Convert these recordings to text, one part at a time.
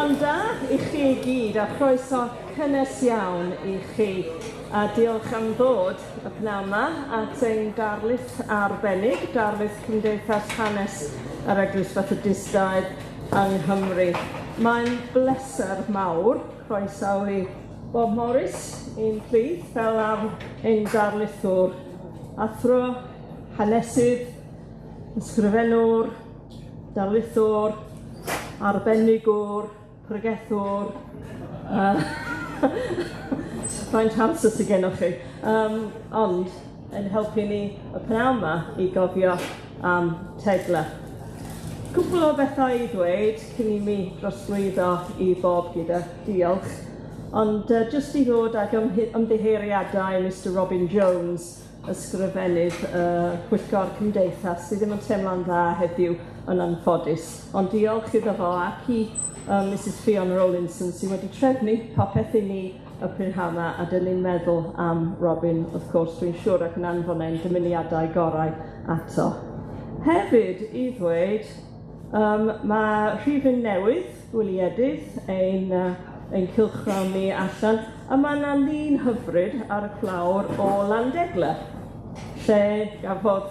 Prynhawn da i chi i gyd a chroeso cynnes iawn i chi. A diolch am ddod y pnawn 'ma at ein darlith arbennig, darlith Cymdeithas Hanes yr Eglwys Fethodistaidd yng Nghymru. Mae'n bleser mawr croesawu Bob Morris i'n plith fel am ein darlithwr, athro, hanesydd, ysgrifennwr, darlithwr, arbenigwr, pregethwr, faint amser sy gennoch chi, ond yn helpu ni y pnawn 'ma i gofio am Tegla. Cwpwl o bethau i ddweud cyn i mi drosglwyddo i Bob gyda diolch, ond jyst i ddod ag ymddiheuriadau Mr Robin Jones, ysgrifennydd y Pwyllgor Cymdeithas, sydd ddim yn teimlo'n dda heddiw yn anffodus, ond diolch iddo fo ac i Mrs Ffion Rowlinson sydd wedi trefnu popeth i ni y prynhawn 'ma, a 'dyn ni'n meddwl am Robin, wrth gwrs, dwi'n siŵr, ac yn anfon ein dymuniadau gorau ato. Hefyd, i ddweud, ma' rhifyn newydd gwyliedig ein cylchgrawn ni allan, a ma' 'na lun hyfryd ar y clawr o Landegla, lle gafodd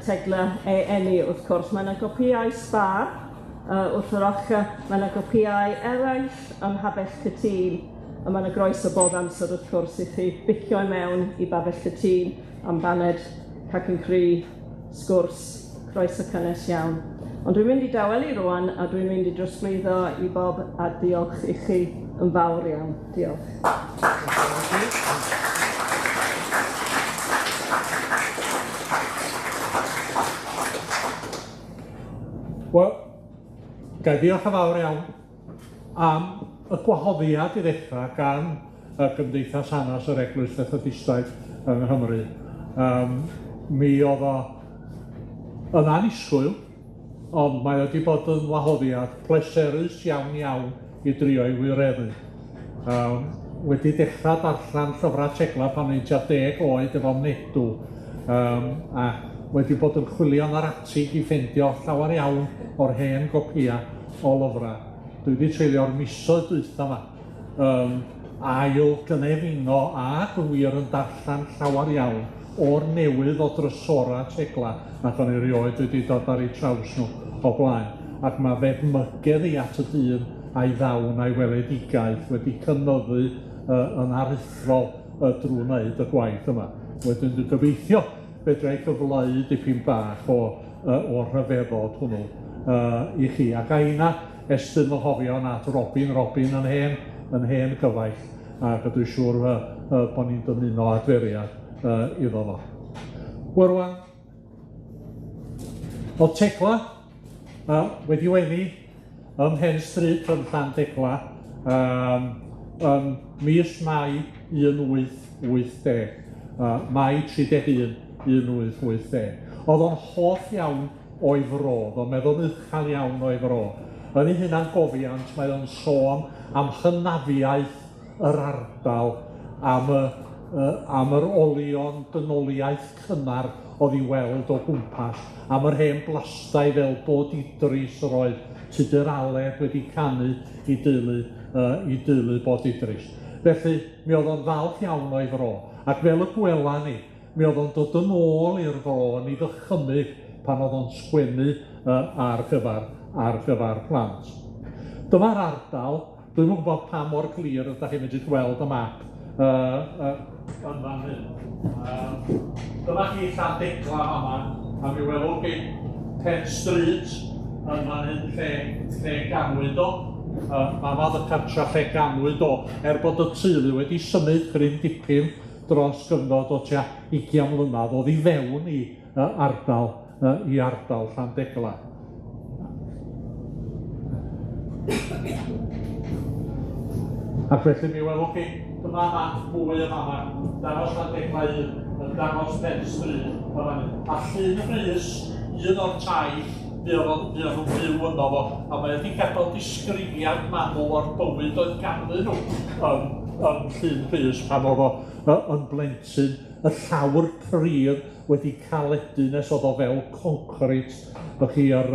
Tegla ei eni, wrth cwrs. Ma' 'na gopïau sbâr wrth yr ochor, ma' 'na gopïau eraill ym Mhabell Cytûn, a ma' 'na groeso bob amser, wrth gwrs, i chi bicio i mewn i Babell Cytûn am baned, cacen cri, sgwrs, croeso cynnes iawn. Ond dwi'n mynd i dawelu rŵan, a dwi'n mynd i drosglwyddo i Bob, a diolch i chi yn fawr iawn. Diolch. Wel, gai ddiolch yn fawr iawn am y gwahoddiad i ddechra gan y Gymdeithas Hanas yr Eglwys Fethodistaidd yng Nghymru. Mi o'dd o yn annisgwyl, ond mae o 'di bod yn wahoddiad pleserus iawn iawn i drio ei wireddu. Wedi dechra darllan llyfra Tegla pan o'n i'n tua 10 oed efo Nedw, a wedi bod yn chwilio yn yr atig i ffeindio llawer iawn o'r hen gopia o lyfra. Dwi wedi treulio'r misoedd dwytha 'ma yn ail gynefino ac yn wir yn darllan llawer iawn o'r newydd o drysora Tegla ac o'n i erioed wedi dod ar eu traws nhw o blaen, ac ma' f'edmygedd i at y dyn a'i ddawn a'i weledigaeth wedi cynyddu yn aruthrol drw wneud y gwaith yma. Wedyn dwi'n gobeithio fedra i gyfleu dipyn bach o o'r rhyfeddod hwnnw i chi. Ac a inna estyn fy nghofion at Robin, Robin yn hen gyfaill, ac dwi'n siŵr bod ni'n dymuno adferiad iddo fo. Wel rŵan, o'dd Tegla wedi weni ym Mhen Stryt yn Llandegla ym mis Mai 1880, Mai 31, 1880. O'dd o'n hoff iawn o'i fro, o'dd o'n meddwl uchel iawn o'i fro. Yn ei hunangofiant mae o'n sôn am hynafiaeth yr ardal, am yr olion dynoliaeth cynnar o'dd i weld o gwmpas, am yr hen blastai fel bod Idris yr oedd Tudur Aled wedi canu i deulu Bod Idris. Felly, mi o'dd o'n falch iawn o'i fro, ac fel y gwela ni, mi o'dd o'n dod yn ôl i'r fro yn ei ddychymyg pan o'dd o'n sgwennu ar gyfar plant. Dyma'r ardal, dwi'm yn gwbod pa mor glir ydach chi'n medru gweld y map yn fan hyn. Dyma chi Llandegla fama, a mi welwch chi Pen Stryt yn fan hyn lle ganwyd o. Fama o'dd y cartra lle ganwyd o, er bod y teulu wedi symud gryn dipyn dros gyfnod o tua 20 mlynedd, o'dd i fewn i ardal i ardal Llandegla. Ac felly mi welwch chi, dyma map mwy yn fama, dangos Llandegla 1, yn dangos Pen Stryd yn fan hyn. A Llyn Rhys, un o'r tai, fuodd nhw'n byw yno fo, a mae wedi gadael disgrifiad manwl o'r bywyd oedd ganddyn nhw yn Llyn Rhys pan oedd o yn blentyn, y llawr pridd wedi caledu nes oedd o fel concrit, o'ch chi yr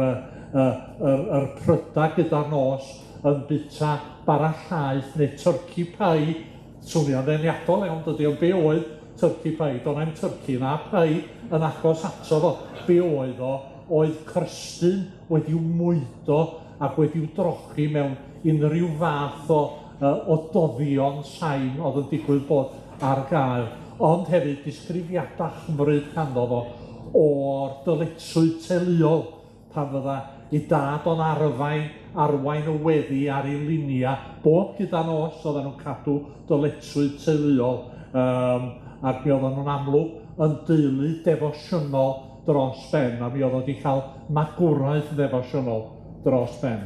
pryda gyda'r nos yn bita bara llaeth neu turkey pie, swnio'n ddeniadol iawn dydi, ond be oedd turkey pie? Do' na'm turkey na pie yn agos ato fo, be oedd o oedd crystyn wedi'w mwydo ac wedi'w drochi mewn unrhyw fath o yy o doddion sain o'dd yn digwydd bod ar gael, ond hefyd disgrifiada hyfryd ganddo fo o'r dyletswydd teuluol pan fydda 'i dad o'n arfau arwain y weddi ar ei linia, bob gyda nos oddan nw'n cadw dyletswydd teuluol yym ac mi oddan nw'n amlwg yn deulu defosiynol dros ben, a mi o'dd o 'di ca'l magwraeth ddefosiynol dros ben.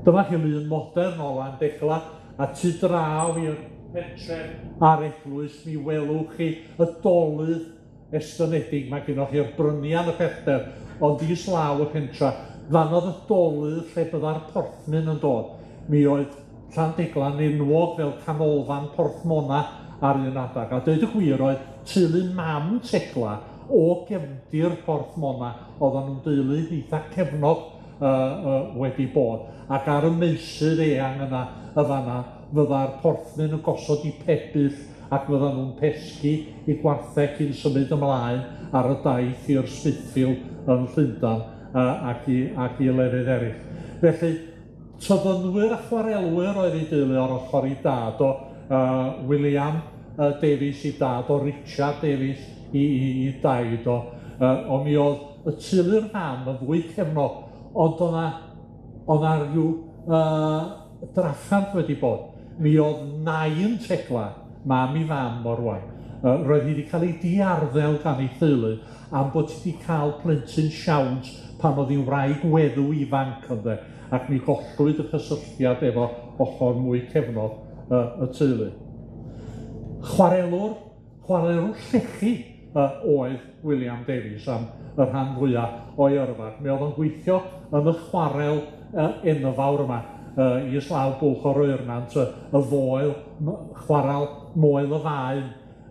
Dyma chi lun modern o Landegla, a tu draw i'r pentref a'r eglwys, mi welwch chi y dolydd estynedig, mae gynnoch chi'r brynia yn y pellter, ond islaw y pentra, fan o'dd y dolydd lle bydda'r porthmyn yn dod, mi oedd Llandegla'n enwog fel canolfan porthmona ar un adag, a deud y gwir oedd teulu mam Tegla o gefndir porthmona, oddan nw'n deulu eitha cefnog yy yy wedi bod, ac ar y meysydd eang yna y fan'na fydda'r porthmyn yn gosod 'u pebyll ac fyddan nw'n pesgi 'u gwartheg cyn symud ymlaen ar y daith i'r Smithfield yn Llundan yy ac i ac i lefydd eryll. Felly, tyddynwyr a chwarelwyr oedd ei deulu o'r ochor 'i dad o, yy William yy Davies 'i dad o, Richard Davies 'i 'i 'i daid o, yy on' mi o'dd y teulu'r fam yn fwy cefnog, ond o' 'na o' 'na ryw yy draffarth wedi bod. Mi o'dd nain Tegla, mam 'i fam o rŵan, yy roedd hi 'di ca'l 'i diarddel gan ei theulu am bod hi 'di ca'l plentyn siawns pan o'dd 'i'n wraig weddw ifanc ynde, ac mi gollwyd y cysylltiad efo ochor mwy cefnog yy y teulu. Chwarelwr, chwarelwr llechi yy oedd William Davies am y rhan fwya o'i yrfa. Mi o'dd o'n gweithio yn y chwarel yy enfawr yma yy islaw Bwlch o'r Oernant, y y foel, chwaral Moel y Faen,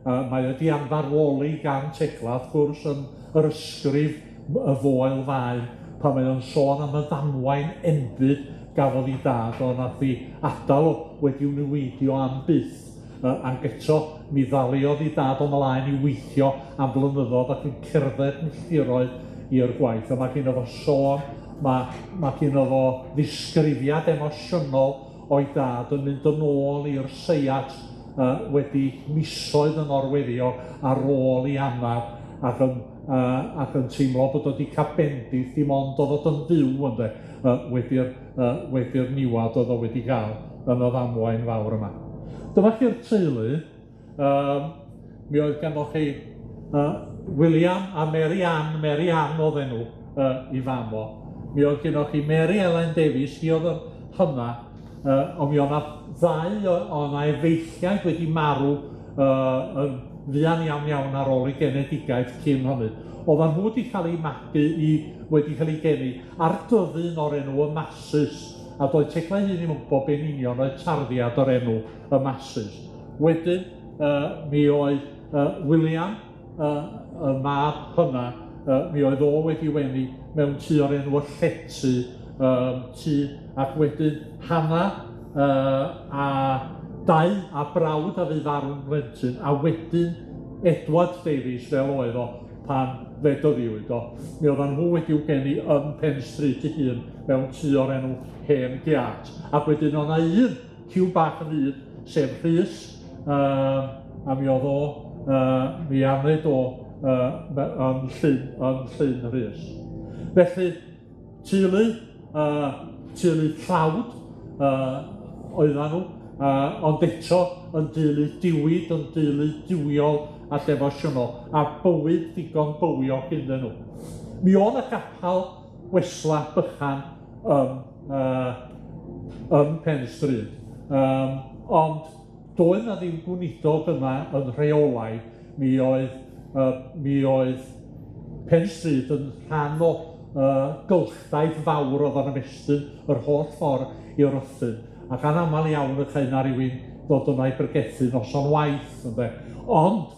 yy mae o 'di anfarwoli gan Tegla, wrth gwrs, yn yr ysgrif y Foel Faen, pan mae o'n sôn am y ddamwain enbyd gafodd 'i dad o nath 'i adal o wedi'w niweidio am byth. Yy ag eto mi ddaliodd 'i dad o mlaen i weithio am flynyddodd ac yn cerdded milltiroedd i'r gwaith, a ma' gynno fo sôn, ma' ma' gynno fo ddisgrifiad emosiynol o'i dad yn mynd yn ôl i'r seiat yy wedi misoedd yn orweddio ar ôl 'i anaf ac yn yy ac yn teimlo bod o 'di ca'l bendith dim ond o fod yn fyw ynde yy wedi'r yy wedi'r niwad o'dd o wedi ga'l yn y ddamwain fawr yma. Dyma chi'r teulu, yym mi oedd ganddoch chi yy William a Mary Ann, Mary Ann o'dd enw yy 'i fam o. Mi oedd gynnoch chi Mary Ellen Davies, hi o'dd yr hynna, yy on' mi o'dd 'na ddau o o' 'na efeilliaid wedi marw yy yn fuan iawn iawn ar ôl 'i genedigaeth cyn hynny. Oddan nhw wedi ca'l eu magu i wedi ca'l eu geni ar dyddyn o'r enw y Masys, a doedd Tegla ei hun ddim yn gwbod be'n union oedd tarddiad o'r enw y Masys. Wedyn yy mi oedd yy William yy y mab hynna, yy mi oedd o wedi weni mewn tŷ o'r enw y Llety, yym tŷ ac wedyn Hannah yy a dau a brawd a fu farw'n blentyn, a wedyn Edward Davies fel oedd o pan fedyddiwyd o. Mi oeddan nhw wedi'w geni yn Pen Street 'i hun mewn tŷ o'r enw Hen Giât, ac wedyn o' 'na un cyw bach yn hŷn, sef Rhys, yy a mi o'dd o yy mi aned o yy yn Llyn yn Llyn Rhys. Felly, teulu yy teulu tlawd yy oeddan nw, yy ond eto yn deulu diwyd, yn deulu duwiol a defosiynol, a bywyd digon bywiog iddyn nw. Mi o'dd y gapal Wesla bychan yn yy yn Pen Stryd, yym ond doedd 'na ddim gweinidog yma yn rheolaidd, mi oedd yy mi oedd Pen Stryd yn rhan o yy gylchdaith fawr o'dd yn ymestyn yr holl ffordd i Ruthun, ac anamal iawn y cae 'na rywun ddod yma i bregethu noson waith ynde, ond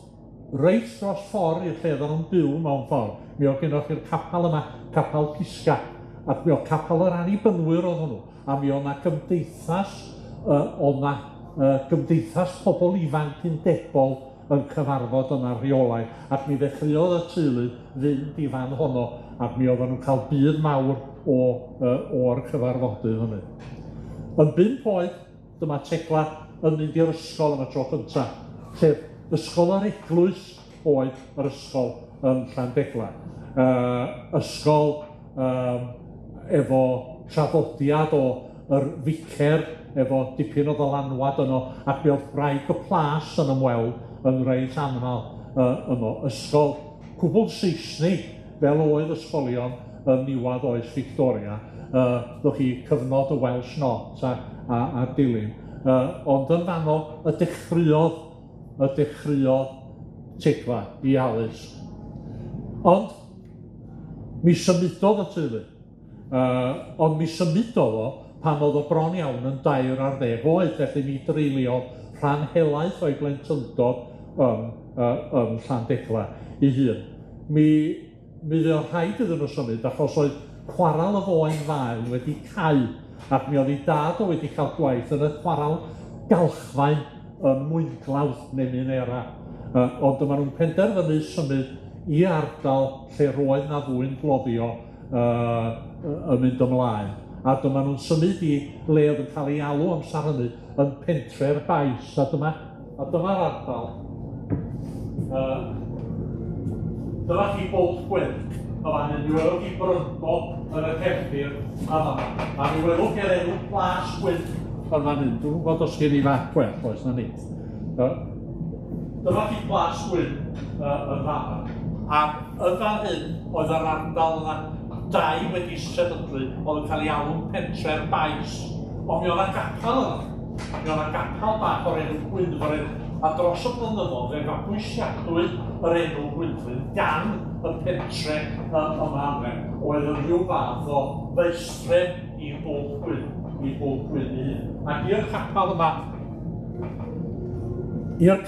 reit dros ffor i'r lle oeddan nw'n byw mewn ffor, mi o'dd gennoch chi'r capal yma, Capal Pisga, ac mi o'dd capal yr Annibynwyr o'dd hwnnw. a mi o' 'na gymdeithas o' 'na gymdeithas pobol ifanc undebol yn cyfarfod yna rheolaidd, ac mi ddechreuodd y teulu fynd i fan honno, ac mi oeddan nw'n ca'l budd mawr o o'r cyfarfodydd hynny. Yn bump oed, dyma Tegla yn mynd i'r ysgol am y tro cynta, sef ysgol yr eglwys oedd yr ysgol yn Llandegla. Ysgol efo traddodiad o yr ficer efo dipyn o ddylanwad yno, ac mi o'dd gwraig y plas yn ymweld yn reit amal yno. Ysgol cwbl Saesnig, fel oedd ysgolion yn niwadd oes Victoria, ddwch chi cyfnod y Welsh Not a dilyn, ond yn fanno y dechreuodd Tegla 'i addysg. Ond mi symudodd y teulu, ond mi symudodd o pan o'dd o bron iawn yn 13 oed, felly mi dreuliodd rhan helaeth o'i blentyndod yn Llandegla 'i hun. Mi fuodd rhaid iddyn nw symud achos oedd chwaral y Foen Faen wedi cau, ac mi oedd 'i dad o wedi ca'l gwaith yn y chwaral galchfaen ym Mwynglawdd neu Minera, ond dyma nw'n penderfynu symud i ardal lle roedd 'na fwyn gloddio yn mynd ymlaen, a dyma nw'n symud i le o'dd yn ca'l 'i alw amsar hynny yn Pentre'r Bais, a dyma'r ardal. Dyma chi Bwlch Gwyn, y fan hyn, mi welwch chi Brymbo yn y cefndir yn fama, a mi welwch chi'r enw Plas Gwyn yn fan hyn. Dwi'm yn gwbod os gen i fap gwell, oes na ni. Dyma chi Plas Gwyn yn fama, ac yn fan hyn oedd yr ardal yna dai wedi sefydlu, oedd yn cael ei alw'n Pentre'r Bais, ond mi oedd 'na gapel yno. Mi oedd 'na gapel bach o'r enw Gwynfryn, a dros y blynyddoedd fe fabwysiadwyd yr enw Gwynfryn gan y pentre yma yma, oedd yn rhyw fath o faestref i Bwlch Gwyn, i Bwlch Gwyn ei hun. Ac i'r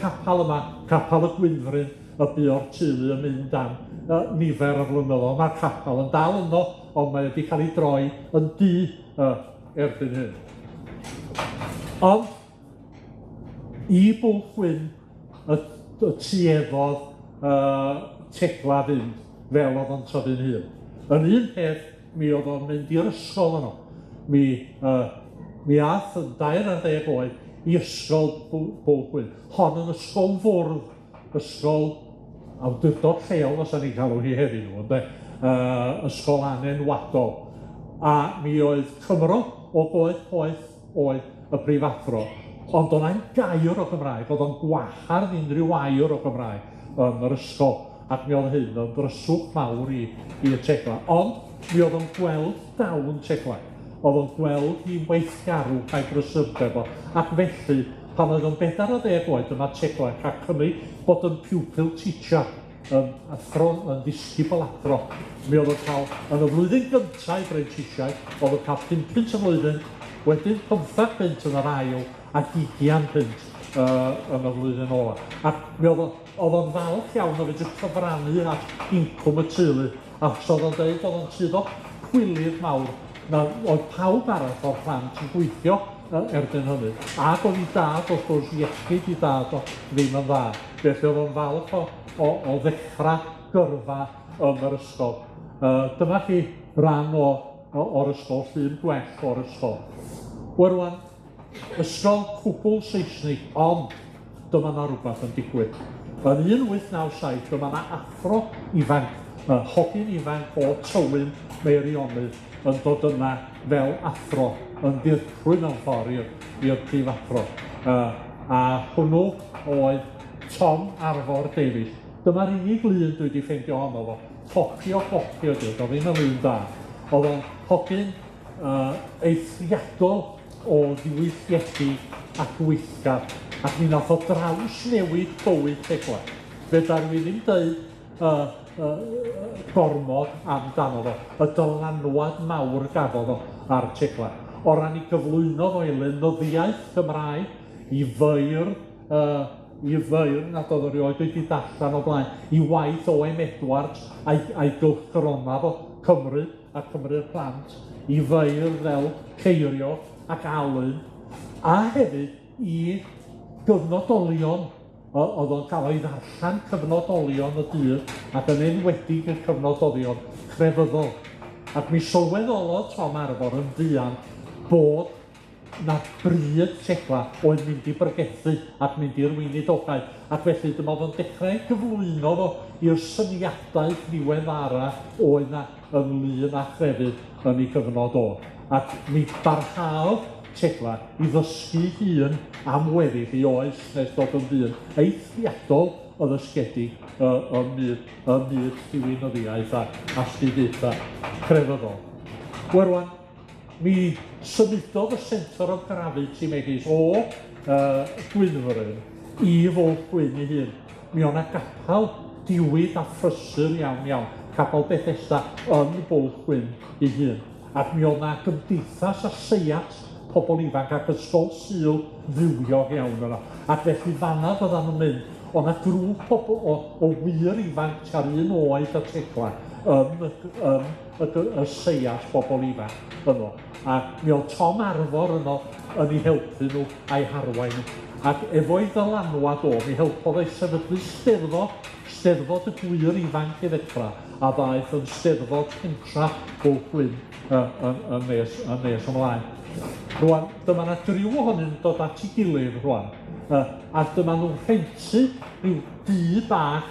capel yma, capel y Gwynfryn, y buo'r teulu yn mynd am nifer o flynyddoedd. Ma'r capel yn dal yno, ond mae wedi cael ei droi yn dŷ erbyn hyn. Ond i Bwlch Gwyn y tueddodd Tegla fynd fel o'dd o'n tyfu'n hŷn. Yn un peth, mi o'dd o'n mynd i'r ysgol yno. Mi ath yn 13 oed i ysgol Bwlch Gwyn. Hon yn ysgol fwrdd, ysgol awdurdod lleol, os o'n i'n galw hi heddiw, ynde, ysgol anenwadol. A mi oedd Cymro o Goed Poeth oedd y prifathro, ond o'dd na'm gair o Gymraeg, o'dd o'n gwahardd unrhyw air o Gymraeg yn yr ysgol, ac mi oedd hyn yn ddryswch mawr i Tegla. Ond mi oedd o'n gweld dawn Tegla, oedd o'n gweld 'i weithgarwch a'i brysurdeb o, ac felly pan oedd o'n 40 oed, dyma Tegla yn cael cynnig bod yn pupil teacher, yn athro, yn ddisgybl athro. Mi oedd o'n cael, yn y flwyddyn gyntaf i brentisiaeth, oedd o'n cael 5 punt y flwyddyn, wedyn 15 punt yn yr ail, ac 20 punt yn y flwyddyn ola. Ac mi oedd o'n falch iawn o fedru cyfrannu at incwm y teulu, achos oedd o'n deud oedd o'n suddo chwilydd mawr na oedd pawb arall o'r plant yn gweithio erbyn hynny, ac oedd 'i dad, wrth gwrs, iechyd 'i dad o ddim yn dda, felly oedd o'n falch o ddechrau gyrfa yn yr ysgol. Dyma chi ran o'r ysgol, llun gwell o'r ysgol. Wel rŵan, ysgol cwbl Saesnig, ond dyma 'na rwbath yn digwydd. Yn 1897, dyma 'na athro ifanc, hogyn ifanc o Tywyn Meirionnydd, yn dod yna fel athro, yn ddirprwy mewn ffordd i'r prifathro. A hwnnw oedd Tom Arfor Davies. Dyma'r unig lun dwi wedi ffeindio ohono fo, copi o gopi o do'dd ddim yn lun da. O'dd o'n hogyn eithriadol o ddiwylliedig a gweithgar, ac mi nath o drawsnewid bywyd Tegla. Fedar rywun ddim deud gormod amdano fo, y dylanwad mawr gafodd o ar Tegla. O ran 'i gyflwyno fo i lenyddiaeth Gymraeg, i feirdd, nad oedd o rioed wedi darllan o blaen, i waith O.M. Edwards a'i gylchgrona fo, Cymru, a Cymru'r Plant, i feirdd fel Ceiriog ac Alun, a hefyd i gyfnodolion o'dd o'n ca'l ei ddarllan cyfnodolion y dydd ac yn enwedig y cyfnodolion crefyddol. Ac mi sylweddolodd Tom Arfor yn fuan bod 'na bryd Tegla oedd mynd i bregethu ac mynd i'r weinidogaeth, ac felly dyma fo'n dechrau gyflwyno fo i'r syniadaeth ddiweddara oedd 'na ynglyn â chrefydd yn 'i gyfnod o. Ac mi barhaodd Tegla i ddysgu hun am weddill 'i oes nes dod yn ddyn eithriadol o ddysgedig yy ym myd ym myd diwinyddiaeth a astudiaetha crefyddol. Wel rŵan, mi symudodd y centre of gravity megis o yy Gwynfryn i Fwlch Gwyn ei hun. Mi o' 'na gapal diwyd a phrysur iawn iawn, capal Bethesda yn Bwlch Gwyn ei hun, ac mi o'dd 'na gymdeithas a seiat pobol ifanc ac ysgol Sul fywiog iawn yno, ac felly fanna fyddan nw'n mynd. O' 'na grŵp o bo- o o wŷr ifanc tua'r un oed â Tegla yn y yn y gy- y seiat bobol ifanc yno, a mi o'dd Tom Arfor yno yn 'u helpu nw a'i harwain nw, ac efo'i ddylanwad o, mi helpodd o i sefydlu Steddfod, Steddfod y Gwŷr Ifanc i ddechra, a ddaeth yn Steddfod Pentra Bwlch Gwyn yy yn yn nes yn nes ymlaen. Rŵan, dyma 'na griw ohonyn nw'n dod at 'i gilydd rŵan, yy a dyma nw'n rhentu ryw dŷ bach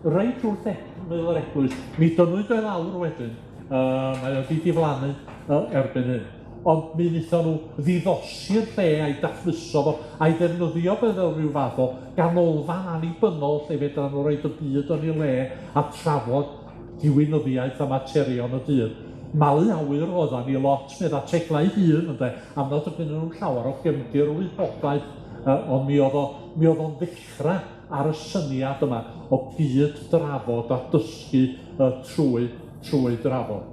reit wrth ymyl yr eglwys. Mi dynnwyd o i lawr wedyn, yy mae o 'di diflannu yy erbyn hyn, ond mi wnaethon nw ddiddosi'r lle a'i dacluso fo, a'i ddefnyddio fe fel ryw fath o ganolfan annibynnol lle fedran nw roid y byd yn 'i le a trafod diwinyddiaeth a materion y dydd. Malu awyr oeddan ni lot, medda Tegla ei hun ynde, am nad oedd gennyn nw'm llawar o gefndir o wybodaeth, yy ond mi o'dd o mi o'dd o'n ddechra ar y syniad yma o gyd drafod a dysgu yy trwy trwy drafod.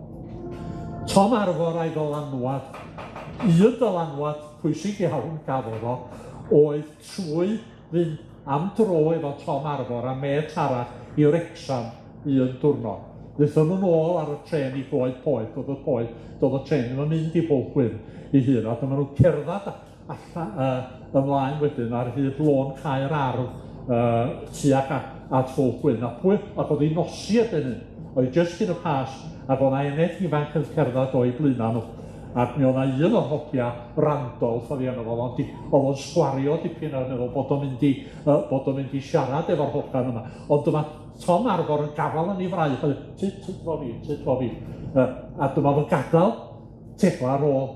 Tom Arfor a'i ddylanwad, un dylanwad pwysig iawn gafodd o, oedd trwy fynd am dro efo Tom Arfor a mêt arall i Wrecsam un diwrnod. Ddaethon nw nôl ar y trên i Goed Poeth, do'dd y poeth, do'dd y trên ddim yn mynd i Bwlch Gwyn 'i hun, a dyma nw'n cerddad allan yy ymlaen wedyn ar hyd lôn Cae'r Ardd yy tuag at at Fwlch Gwyn, a pwy, ac o'dd 'i'n nosi erbyn hyn, oedd jyst cyn y Pasg, ac o'dd 'na eneth ifanc yn cerddad o'u blaena' nw, ac mi o'dd 'na un o'r hogia, Randolph o'dd 'i enw fo, o'dd o'n di- o'dd o'n sgwario dipyn ar meddwl bod o'n mynd i yy bod o'n mynd i siarad efo'r hogan yma, ond dyma Tom Arfor yn gafal yn 'i fraich a deud, tyd tyd 'fo fi, tyd 'fo fi, yy a dyma fo'n gadal Tegla ar ôl,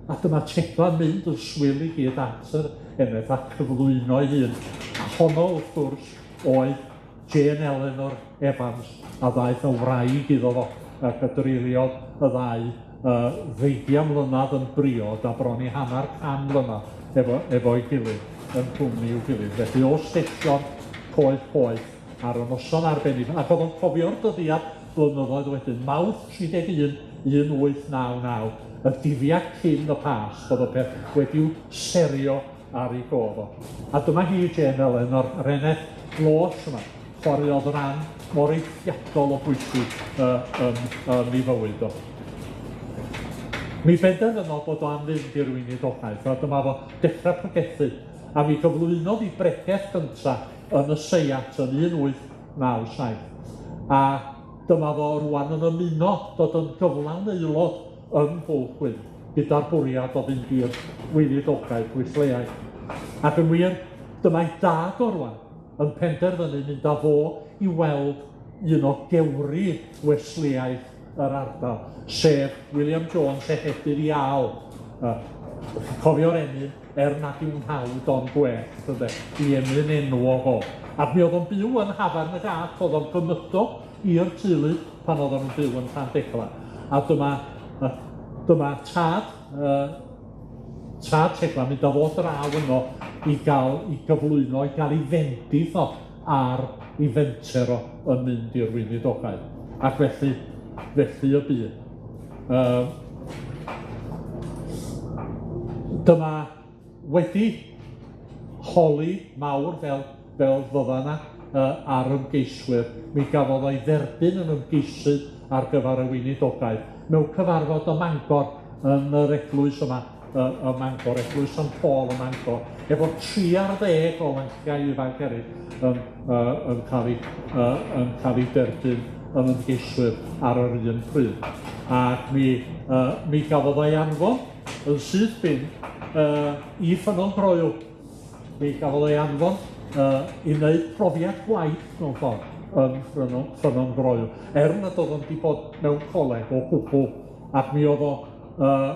a dyma Tegla'n mynd yn swil i gyd at yr eneth a cyflwyno ei hun, a honno wrth gwrs oedd Jane Eleanor Evans, a ddaeth yn wraig iddo fo, ac a dreuliodd y ddau yy ddeugian mlynadd yn briod a bron i hannar can mlynadd efo efo'i gilydd yn cwmni i'w gilydd. Felly o stesion Coed Poeth ar y noson arbennig, ac o'dd o'n cofio'r dyddiad blynyddoedd wedyn, Mawrth 31, 1899, y dyddiad cyn y Pasg, o'dd y peth wedi'w serio ar 'i gof o. A dyma hi, Jane Ellen, o'r eneth glos yma, chwaraeodd ran mor eithriadol o bwysig yy yn yn 'i fywyd o. Mi benderfynodd bod o am fynd i'r weinidogaeth, a dyma fo dechra pregethu, a mi gyflwynodd 'i bregeth gynta yn y seiat yn 1897, a dyma fo rŵan yn ymuno, dod yn gyflawn aelod ym Mhwll Gwyn, gyda'r bwriad o fynd i'r weinidogaeth Wesleaidd. Ac yn wir, dyma'i dad o rŵan yn penderfynu mynd â fo i weld un o gewri Wesleyaeth yr ardal, sef William Jones Ehedydd Iâl, yy cofio'r emyn, er nad yw'n hawdd ond gwell, ynde, 'i emyn enwog o. Ac mi o'dd o'n byw yn Hafan y Gat, o'dd o'n gymydog i'r teulu pan oeddan nw'n byw yn Llandegla, a dyma yy dyma tad yy tad Tegla mynd â fo draw yno i ga'l 'i gyflwyno, i ga'l 'i fendith o ar 'i fenter o yn mynd i'r weinidogaeth, ac felly, felly y bu. Yy dyma wedi holi mawr fel fel fydda 'na yy ar ymgeiswyr, mi gafodd o'i dderbyn yn ymgeisydd ar gyfar y weinidogaeth. mewn cyfarfod ym Mangor yn yr eglwys yma yy ym Mangor, Eglwys Sant Paul ym Mangor, efo 30 o lanciau ifanc eryll yn yy yn ca'l 'u yy yn ca'l 'u derbyn yn ymgeiswyr ar yr un pryd. Ac mi yy mi gafodd ei anfon yn syth bin yy i Ffynnon Groyw. Mi gafodd ei anfon yy i wneud profiad gwaith mewn ffordd yn Ffynnon Ffynnon Groyw, er nad o'dd o'n 'di bod mewn coleg o gwbwl, ac mi o'dd o yy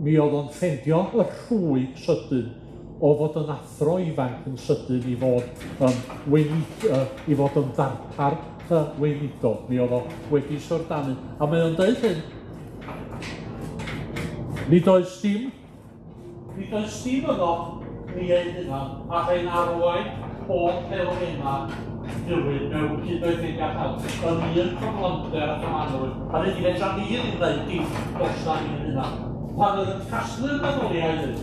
mi o'dd o'n ffeindio y rhwyg sydyn o fod yn athro ifanc yn sydyn i fod yn weinid- yy i fod yn ddarpar yy weinidog, mi o'dd o wedi syfrdanu, a mae o'n deud hyn, nid oes dim Nid oes dim yno ni ein hunan all ein arwain o'r elfennau newydd mewn cydweithrediad llawn yn un cyflymder a chymanrwydd. A hynny fedra ni ddim ddeud dim drosta ni'n hunan. Pan oedd yn casglu'r meddyliau hyn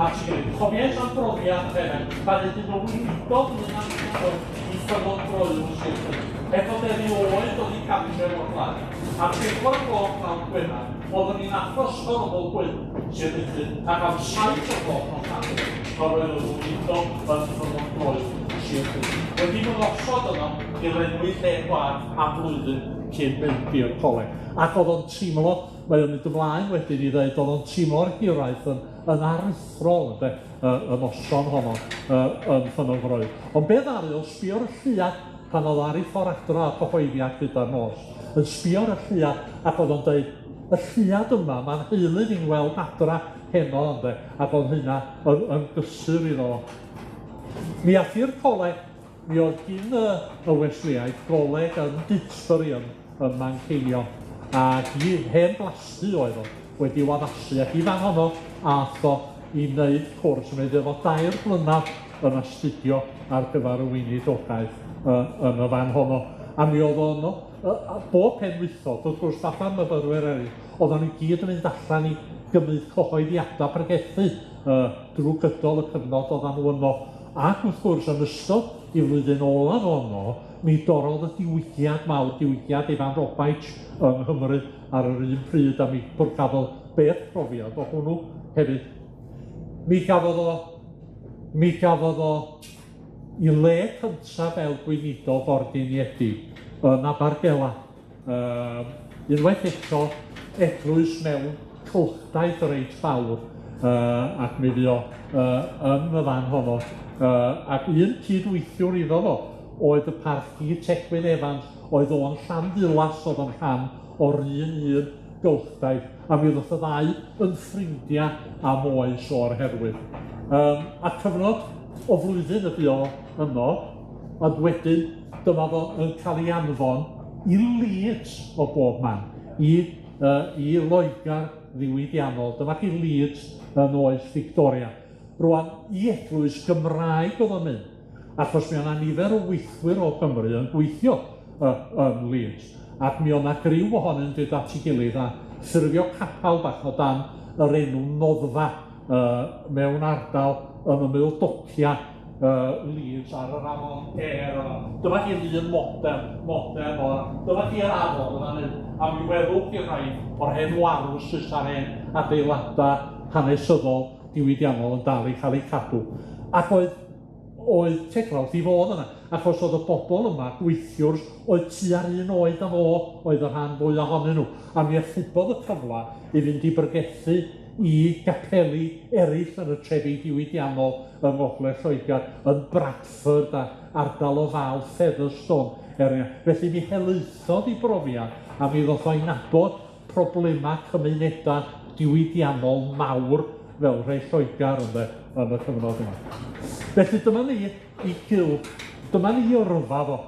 at ei gilydd, cofiais am brofiad y pennau, pan ydyn nhw weinidog yn un i ffynnon groyw yn Sir Fynwy, er bod erioed oedd i cartref o'r blaen, a phedwar gloch pnawn Gwener, Oeddwn i'n athro ysgol ymyl Gwyn, Sir Ddinbych, ac am 7 o'r gloch nos Sadwrn, yr oedd y weinidog yn Ffynnon Groyw, Sir Ddinbych. Wedi fy ngosod yno i lenwi lle gwag am flwyddyn cyn mynd i'r coleg. Ac o'dd o'n teimlo, mae o'n mynd ymlaen wedyn i ddeud, o'dd o'n teimlo'r hiraeth yn yn aruthrol ynde, yy y noson honno yy yn Ffynnon Groyw. Ond be' ddaru o'dd sbio ar y lleuad pan o'dd o ar 'i ffor adra o'r cyhoeddiad gyda'r nos, yn sbio ar y lleuad ac o'dd o'n deud, y lleuad yma, ma'n nheulu fi'n weld adra heno ynde, ac o'dd hynna yn yn gysur iddo fo. Mi ath i'r coleg, mi o'dd gin y y Wesleyaid goleg yn Didsbury yn ym Manceinion, ac i hen blasty oedd o, wedi i'w addasu, ac i fan honno ath o i wneud cwrs, mi fuodd o dair blynadd yn astudio ar gyfar y weinidogaeth yy yn y fan honno, a mi o'dd o yno yy a bob penwythnos, wrth gwrs, fatha myfyrwyr eryll, oeddan ni gyd yn mynd allan i gymryd cyhoeddiada pregethu yy drw gydol y cyfnod oddan nw yno, ac wrth gwrs, yn ystod 'i flwyddyn olaf o yno, mi dorrodd y diwygiad mawr, diwygiad Ifan Robaint yng Nghymru ar yr un pryd, a mi gafodd beth profiad o hwnnw hefyd. Mi gafodd o, mi gafodd o 'i le cynta fel gweinidog ordeiniedig yn Abargela, yy unwaith eto eglwys mewn cylchdaith reit fawr, yy ac mi fuo yy yn y fan honno, yy ac un cydweithiwr iddo fo oedd y Parchedig Tegwyn Evans, oedd o'n Llanddulas, o'dd yn rhan o'r un un gylchdaith, a mi ddoth y ddau yn ffrindia am oes o'r herwydd. Yym a cyfnod o flwyddyn y bu o yno, ond wedyn dyma fo yn ca'l 'i anfon i Leeds o bob man, i yy i Loegar ddiwydiannol. Dyma chi Leeds yn oes Victoria. Rŵan, i eglwys Gymraeg o'dd o'n mynd, achos mi o' 'na nifer o weithwyr o Gymru yn gweithio yy yn Leeds, ac mi o' 'na griw ohonynt dod at 'i gilydd a ffurfio capal bach o dan yr enw Noddfa yy mewn ardal yn ymyl docia yy Leeds ar yr afon Aire yma. Dyma chi lun modern, modern o'r, dyma chi'r afon yn fan hyn, a mi welwch chi rhai o'r hen warws a'r hen adeilada hanesyddol diwydiannol yn dal i ca'l eu cadw. Ac oedd oedd Tegla wrth 'i fodd yna, achos o'dd y bobol yma, gweithiwrs, oedd tua'r un oed â fo oedd y rhan fwya ohonyn nw, a mi achubodd y cyfla i fynd i bregethu i gapeli eryll yn y trefi diwydiannol yng Ngogledd Lloegar, yn Bradford a ardal o Fal Featherstone, er enghraifft. Felly mi helaethodd 'i brofiad a mi ddoth o i nabod problema cymuneda diwydiannol mawr fel rhei Lloegar ynde, yn y cyfnod yma. Felly dyma ni 'i gylch, dyma ni yrfa fo.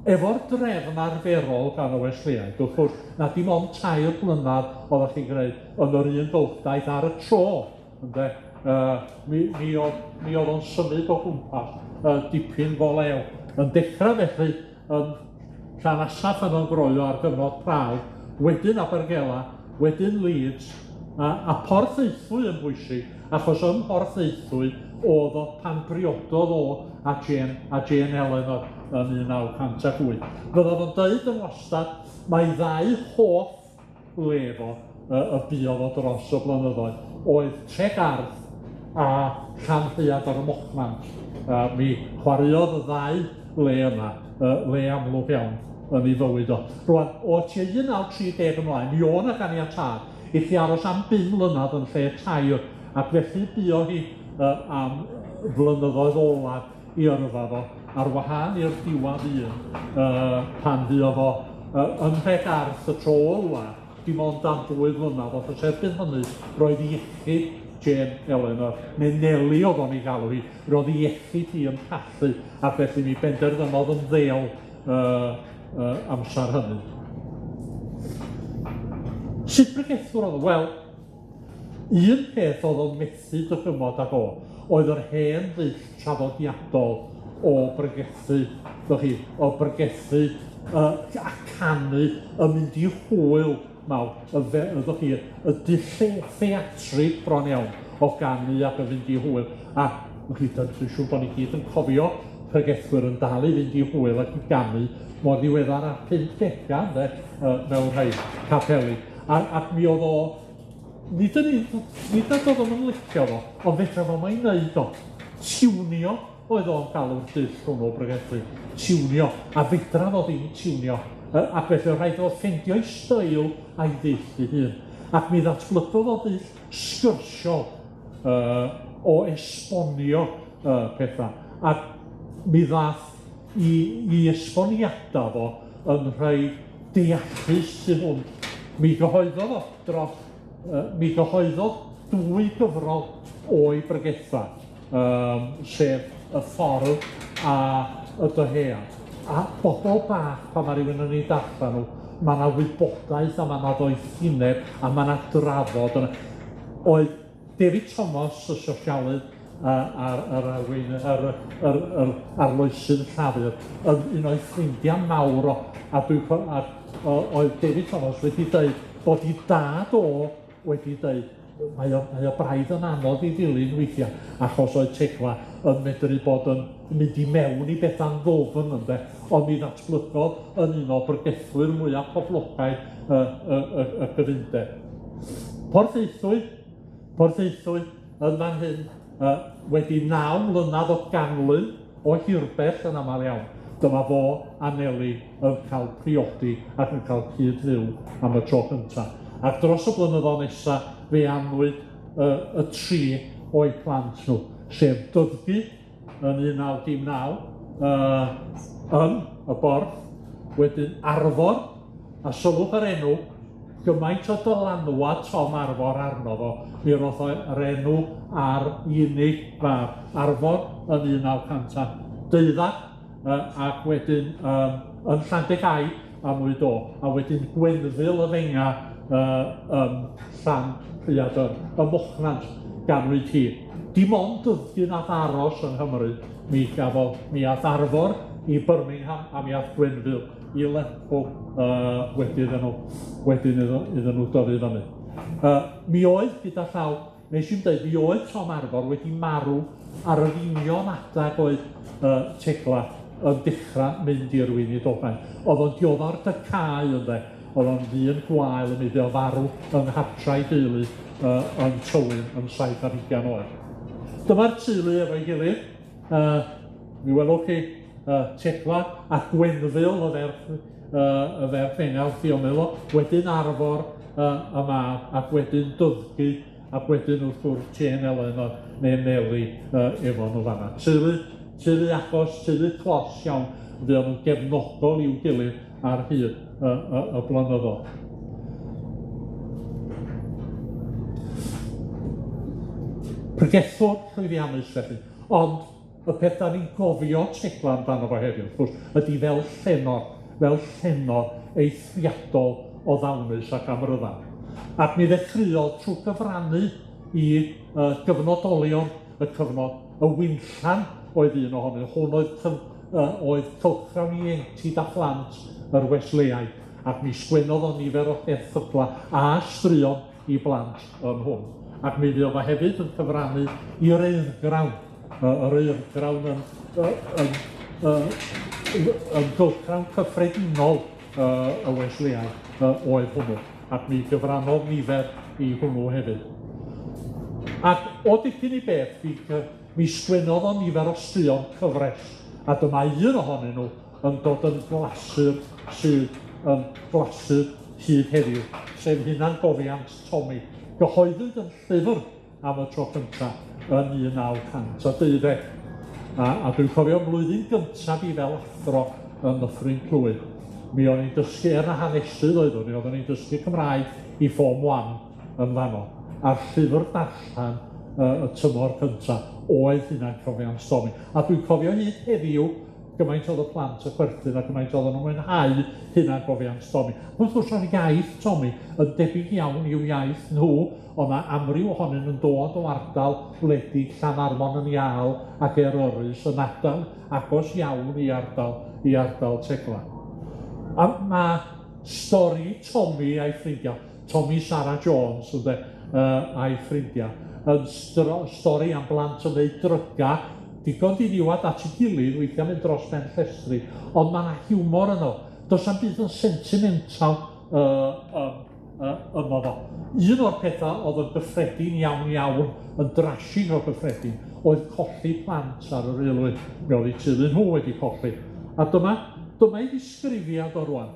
Efo'r drefn arferol gan y Wesleyaid, wrth gwrs, na dim ond tair blynadd oddach chi'n gneud yn yr un gylchdaith ar y tro, ynde? Yy mi mi o'dd mi o'dd o'n symud o gwmpas yy dipyn go lew, yn dechra felly yn Llanasa Ffynnon Groyw ar gyfnod prawf, wedyn Abergela, wedyn Leeds, a a Porthaethwy yn bwysig, achos ym Mhorthaethwy o'dd o pan briododd o a Jane a Jane Eleanor yn 1908. Fydda fo'n deud yn wastad, mae ddau hoff le fo y buodd o dros y blynyddoedd oedd Tregarth a Llanrhaeadr ym Mochnant. Mi chwaraeodd y ddau le yma le amlwg iawn yn 'i fywyd o. Rŵan, o tua 1930 ymlaen, mi o' 'na ganiatâd i chi aros am bum mlynadd yn lle tair, ac felly buo hi am flynyddoedd olaf 'i yrfa fo, ar wahân i'r diwadd un pan fuodd o yn Nhregarth y tro ola, dim ond am ddwy flynadd, achos erbyn hynny roedd iechyd Jane Eleanor, neu Nellie o'dd o'n 'i galw hi, ro'dd 'i iechyd hi yn pallu, ac felly mi benderfynodd ymddeol amsar hynny. Sut bregethwr o'dd o? Wel, un peth o'dd o'n methu dychymod ag o, oedd yr hen ddull traddodiadol o bregethu, 'dach chi, o bregethu a canu yn mynd i hwyl mawr, y fe- ddwch chi, y dull theatrig bron iawn o ganu ac yn fynd i hwyl, a ddwch chi, dwi'n siŵr bo' ni gyd yn cofio pregethwyr yn dal i fynd i hwyl ac i ganu mor ddiweddar â'r pumdega ynde, mewn rhai capeli, ac mi o'dd o, nid yn un, nid nad o'dd o'm yn licio fo, ond fedra fo'm o'i neud o, tiwnio oedd o'n galw'r dull hwnnw o bregethu, tiwnio, a fedra fo ddim tiwnio, ac felly o'dd rhaid iddo fo ffeindio'i steil a'i ddull ei hun, ac mi ddatblygodd o ddull sgyrsiol o esbonio petha, ac mi ddath i esboniada fo yn rhai deallus tu hwnt. Mi gyhoeddodd o dros mi gyhoeddodd dwy gyfrol o'i bregetha, sef Y Ffordd a Y Dyhead. A bobol bach pan ma' rywun yn 'u darllan nw, ma' 'na wybodaeth a ma' 'na ddoethineb a ma' 'na drafod yna. Oedd David Thomas, y sosialydd, a'r yr arwein- yr yr yr arloesydd llafur, yn un o'i ffrindia mawr o, a dwi'n a oedd David Thomas wedi deud bod 'i dad o wedi deud, mae o braidd yn anodd i ddilyn weithia', achos oedd Tegla yn medru bod yn mynd i mewn i betha'n ddwfn ynde, ond mi ddatblygodd yn un o bregethwyr mwya poblogaidd y gyfundeb. Porthaethwy yn fan hyn, wedi 9 mlynadd o ganlyn o hirbell yn amal iawn, dyma fo a Neli yn cael priodi ac yn cael cyd-fyw am y tro cynta. Ac dros y blynyddoedd nesa, fe anwyd y tri o'u plant nhw, sef Dyddgu yn 1919, yn y Borth, wedyn Arfor, a sylwch yr enw, gymaint o dylanwad Tom Arfor arno fo, mi roth o yr enw ar unig fab, Arfor yn 1912, ac wedyn yn Llandegai am o, a wedyn Gwenfil y Fenga yn Llanrhaeadr, ym Mochnant ganwyd hi. Dim ond Dyddgu nath aros yng Nghymru, mi ath Arfor i Birmingham a mi ath Gwenfil i Lerpwl wedyn iddyn nhw dyfu fyny. Mi oedd gyda llaw, nes i'm deud, mi oedd Tom Arfor wedi marw ar yr union adag oedd Tegla yn dechra mynd i'r weinidogaeth. O'dd o'n diodda'r dacau ynde, o'dd o'n ddyn gwael yn mynd o farw yng nghartra'i deulu yn Tywyn yn 27 oed. Dyma'r teulu efo'i gilydd, mi welwch chi Tegla a Gwenfil, y ferch fenga wrth 'i ymyl o, wedyn Arfor y mab, ac wedyn Dyddgu, ac wedyn wrth gwrs Jane Eleanor neu Neli efo nhw fan'na. Teulu agos, teulu clos iawn, fuon nhw'n gefnogol i'w gilydd ar hyd y blynyddodd. Pregethwr llwyddiannus felly, ond y peth 'dan ni'n gofio Tegla amdano fo heddiw, wrth gwrs, ydi fel llenor eithriadol o ddawnus ac amryddawn. Ac mi ddechreuodd trw gyfrannu i gyfnodolion y cyfnod, y Winllan oedd un ohonyn nhw, hwn oedd oedd cylchgrawn ieuenctid a phlant yr Wesleyaid, ac mi sgwennodd o nifer o erthygla a straeon i blant yn hwn. Ac mi fuodd o hefyd yn cyfrannu i'r Eurgrawn, yr Eurgrawn yn gylchgrawn cyffredinol y Wesleyaid oedd hwnnw. ac mi gyfrannodd nifer i hwnnw hefyd. Ac o dipyn i beth, mi gy- mi sgwennodd o nifer o straeon cyfres, a dyma un ohonyn nw yn dod yn glasur sydd yn glasur hyd heddiw, sef hunangofiant Tomi, gyhoeddwyd yn llyfr am y tro cynta yn 1912. A dwi'n cofio mlwyddyn gyntaf fi fel athro yn Nyffryn Clwyd, mi o'n i'n dysgu er na hanesydd oeddwn i, oeddwn i'n dysgu Cymraeg i Form One yn fanno, a'r llyfr darllan y tymor cynta oedd hunangofiant Tomi. A dwi'n cofio hyd heddiw gymaint oedd y plant y chwerthin a gymaint oedden nhw'n mwynhau hunangofiant Tomi. Wrth gwrs oedd iaith Tomi yn debyg iawn i'w iaith nhw, o'dd 'na amryw ohonyn nhw'n dod o ardal wledig Llanarmon yn Iâl ac Eryri, sy'n ardal agos iawn i ardal i ardal Tegla. A ma' stori Tomi a'i ffrindia, Tomi Sara Jones ynde, a'i ffrindia, yn stori am blant yn neud dryga, digon diddiwad at 'i gilydd, weithia' mynd dros ben llestri, ond ma' 'na hiwmor yno. Does na'm byd yn sentimental yno fo. Un o'r petha o'dd yn gyffredin iawn iawn, yn drasig o gyffredin, oedd colli plant ar yr aelwyd. Mi oedd 'u teulu nhw wedi colli. A dyma dyma'i ddisgrifiad o rŵan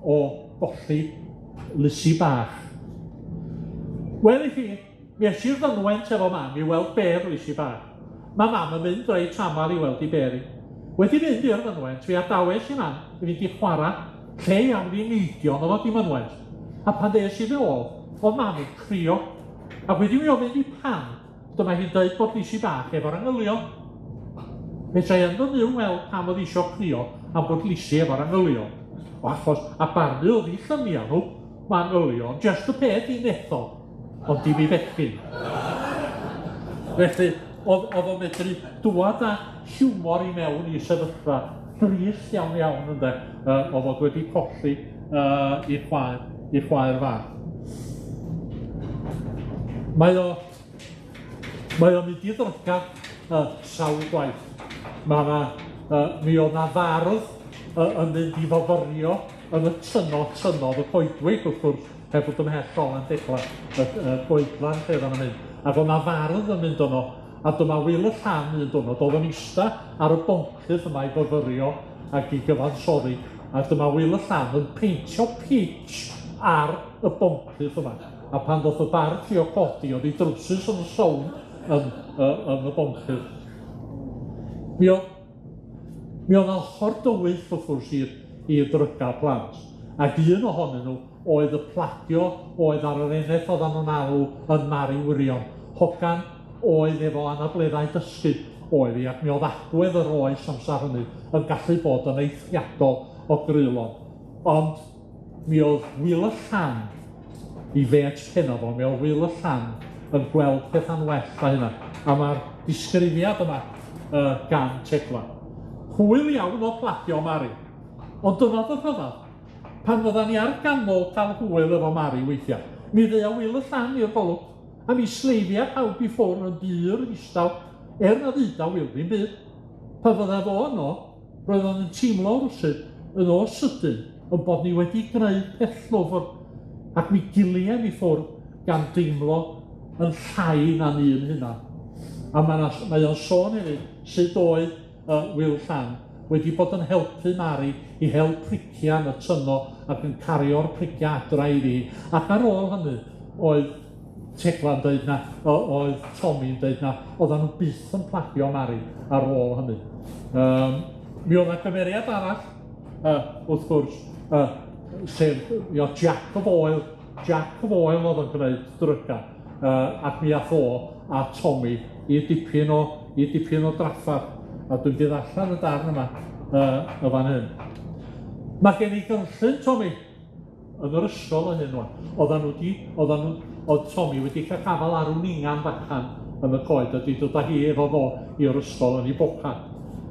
o golli Lucy bach. Wel i chi, mi es i'r fynwent efo mam i weld bedd Lucy bach. Ma' mam yn mynd reit amal i weld 'i bedd 'i. Wedi mynd i'r fynwent, mi adawes i mam i fynd i chwara, lle iawn i neidio yno fo 'di mynwent. A pan ddes i nôl, o'dd mam yn crio, ac wedi mi ofyn i pam, dyma hi'n deud bod Lucy bach efo'r angylion. Fedra i yn fy myw weld pam o'dd isio crio am bod Lucy efo'r angylion. O achos, a barnu o'dd 'u llynia nhw, ma' angylion jyst y peth i nethol, ond dim i fechgyn. Felly, o'dd o'dd o'n medru dŵad â hiwmor i mewn i sefyllfa drist iawn iawn ynde, o fod wedi colli 'i chwaer, 'i chwaer fach. Mae o mae o'n mynd i ddryga sawl gwaith. Ma' 'na mi o'dd 'na fardd yn mynd i fyfyrio yn y tynno tynnodd y coedwig wrth gwrs, heb fod ymhell o Landegla, y y goedlan lle o'dd o'n mynd, ac o'dd 'na fardd yn mynd yno, a dyma Wil y Llan un diwrnod, o'dd o'n ista ar y boncyff yma i fyfyrio ac i gyfansoddi, a dyma Wil y Llan yn peintio pitch ar y boncyff yma, a pan ddoth y bardd trio codi, o'dd 'i drowsus yn sownd yn yn y boncyff. Mi o- mi o'dd 'na ochor dywyll wrth gwrs i'r i'r dryga plant, ac un ohonyn nw oedd y plagio oedd ar yr eneth oddan nw'n alw yn Mari Wirion, hogan oedd efo anableddau dysgu oedd hi, ac mi o'dd agwedd yr oes amsar hynny yn gallu bod yn eithriadol o greulon, ond mi o'dd Wil y Llan 'i fêt penna fo, mi o'dd Wil y Llan yn gweld petha'n well na hynna, a ma'r disgrifiad yma yy gan Tegla. Hwyl iawn o plagio Mari, ond dyma dy rhyfadd, pan fyddan ni ar ganol ca'l hwyl efo Mari weithia', mi ddeua Wil y Llan i'r golwg, a mi sleifia pawb i ffwr' yn bur ddistaw, er na ddeuda Wil ddim byd. Pan fydda fo yno, roedd o'n yn teimlo rwsut yn o sydyn 'yn bod ni wedi greu pell-lwfr, ac mi giliem i ffwrdd gan deimlo yn llai na'n un hunan. A ma' 'na mae o'n sôn hefyd sut oedd Wil Llan wedi bod yn helpu Mari i hel pricia yn y tynno ac yn cario'r pricia adra iddi, ac ar ôl hynny oedd Tegla'n deud na, oedd Tomi'n deud na, oeddan nhw byth yn plagio Mari ar ôl hynny. Mi o'dd 'na gymeriad arall, wrth gwrs, sef mi o'dd Jack of Oil, Jack of Oil o'dd yn gwneud dryga, ac mi ath o a Tomi i dipyn o i dipyn o draffarth, a dwi'n mynd i ddarllan y darn yma y fan hyn. Ma' gen i gynllun, Tomi, yn yr ysgol yn hyn rŵan, oddan nw 'di, oddan nw, o'dd Tomi wedi ca'l gafal ar wningan fachan yn y coed a 'di dod â hi efo fo i'r ysgol yn 'i bocad.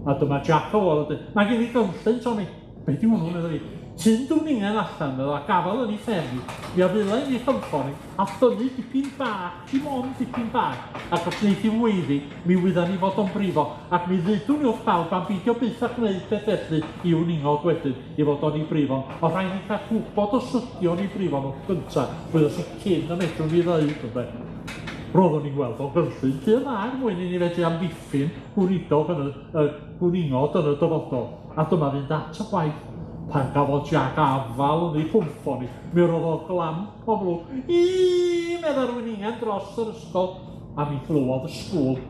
A dyma Jack o yn deud, ma' gen i gynllun, Tomi. Be' 'di hwnnw, medda fi? Tyn dwningen allan medda, a gafal yn 'i phen hi, mi a ddylai yn 'i chynffon hi, a thynnu dipyn bach, dim ond dipyn bach, ac os neith hi weiddi, mi wyddan ni fod o'n brifo, ac mi ddeudwn ni wrth bawb am beidio byth â gwneud peth felly i'w wningod wedyn, 'i fod o'n 'u brifo, o' rhaid ni ca'l gwbod os ydi o'n 'u brifo nw gynta, wylwch chi cyn y medrwn ni ddeud ynde. Roeddwn i'n gweld o'n gynllun pur dda er mwyn i ni fedru amddiffyn gwridog yn y yy gwningod yn y dyfodol, a dyma fynd at y gwaith pan gafodd Jack afal yn ei chwmffon hi, mi roddodd glamp o flwch, ii, medda'r wningan dros yr ysgol, a mi glywodd y sgŵl.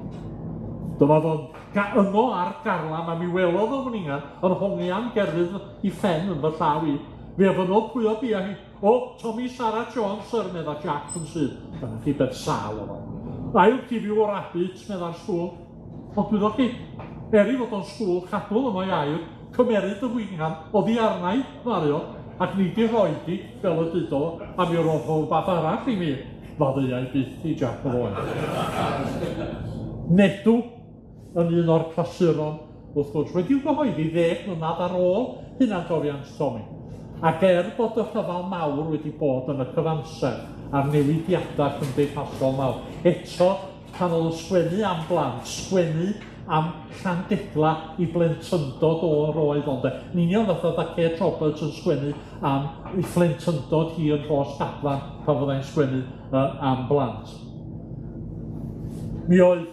Dyma fo'n ga- yno ar garlam, a mi welodd y wningan yn hongian gerfydd 'i phen yn fy llaw i. Mi ofynnodd pwy o bia hi, o, Tommy Sarah Jones, sir, medda Jack yn syth. Dyna chi beth sâl o'dd o. I'll give you a rabbit, medda'r sgŵl. Ond gwyddoch chi, er 'i fod o'n sgŵl cadw ymo'i air, cymeryd y wingan oddi arna i, ddaru o, ac nid i roid i, fel y deudodd o, a mi ro'dd o rwbath arall i mi, faddeuai byth i Jack yr oedd. Nedw yn un o'r clasuron, wrth gwrs, wedi'w gyhoeddi ddeg mlynadd ar ôl hunangofiant Tomi, ac er bod y rhyfal mawr wedi bod yn y cyfamser a'r newidiada cymdeithasol mawr, eto pan o'dd o'n sgwennu am blant, sgwennu am Llandegla 'i blentyndod o roedd o ynde. Yn union fatha o'dd Kate Roberts yn sgwennu am 'i phlentyndod hi yn Rhos Gadfan pan fyddai'n sgwennu yy am blant. Mi oedd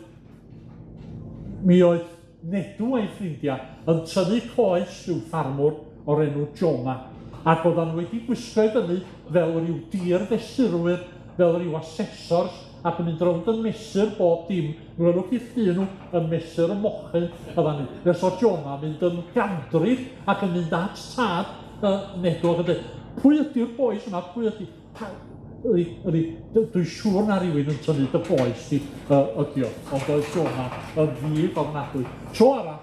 mi oedd Nedw a'i ffrindia yn tynnu coes rhyw ffarmwr o'r enw Jonah, ac oddan nw wedi gwisgo i fyny fel ryw dir fesurwyr, fel ryw assessors, ac yn mynd rownd yn mesur bob dim. Mi welwch chi llun nw yn mesur y mochyn yn fan 'yn. Nes o'dd Jonah mynd yn gandryll ac yn mynd at tad yy Nedw ac yn deud, pwy ydi'r bois yma, pwy ydi, pa- Ydi, ydi, dwi'n siŵr na rywun yn tynnu dy boes di yy ydi o, ond oedd Jonah yn ddig ofnadwy. Tro arall,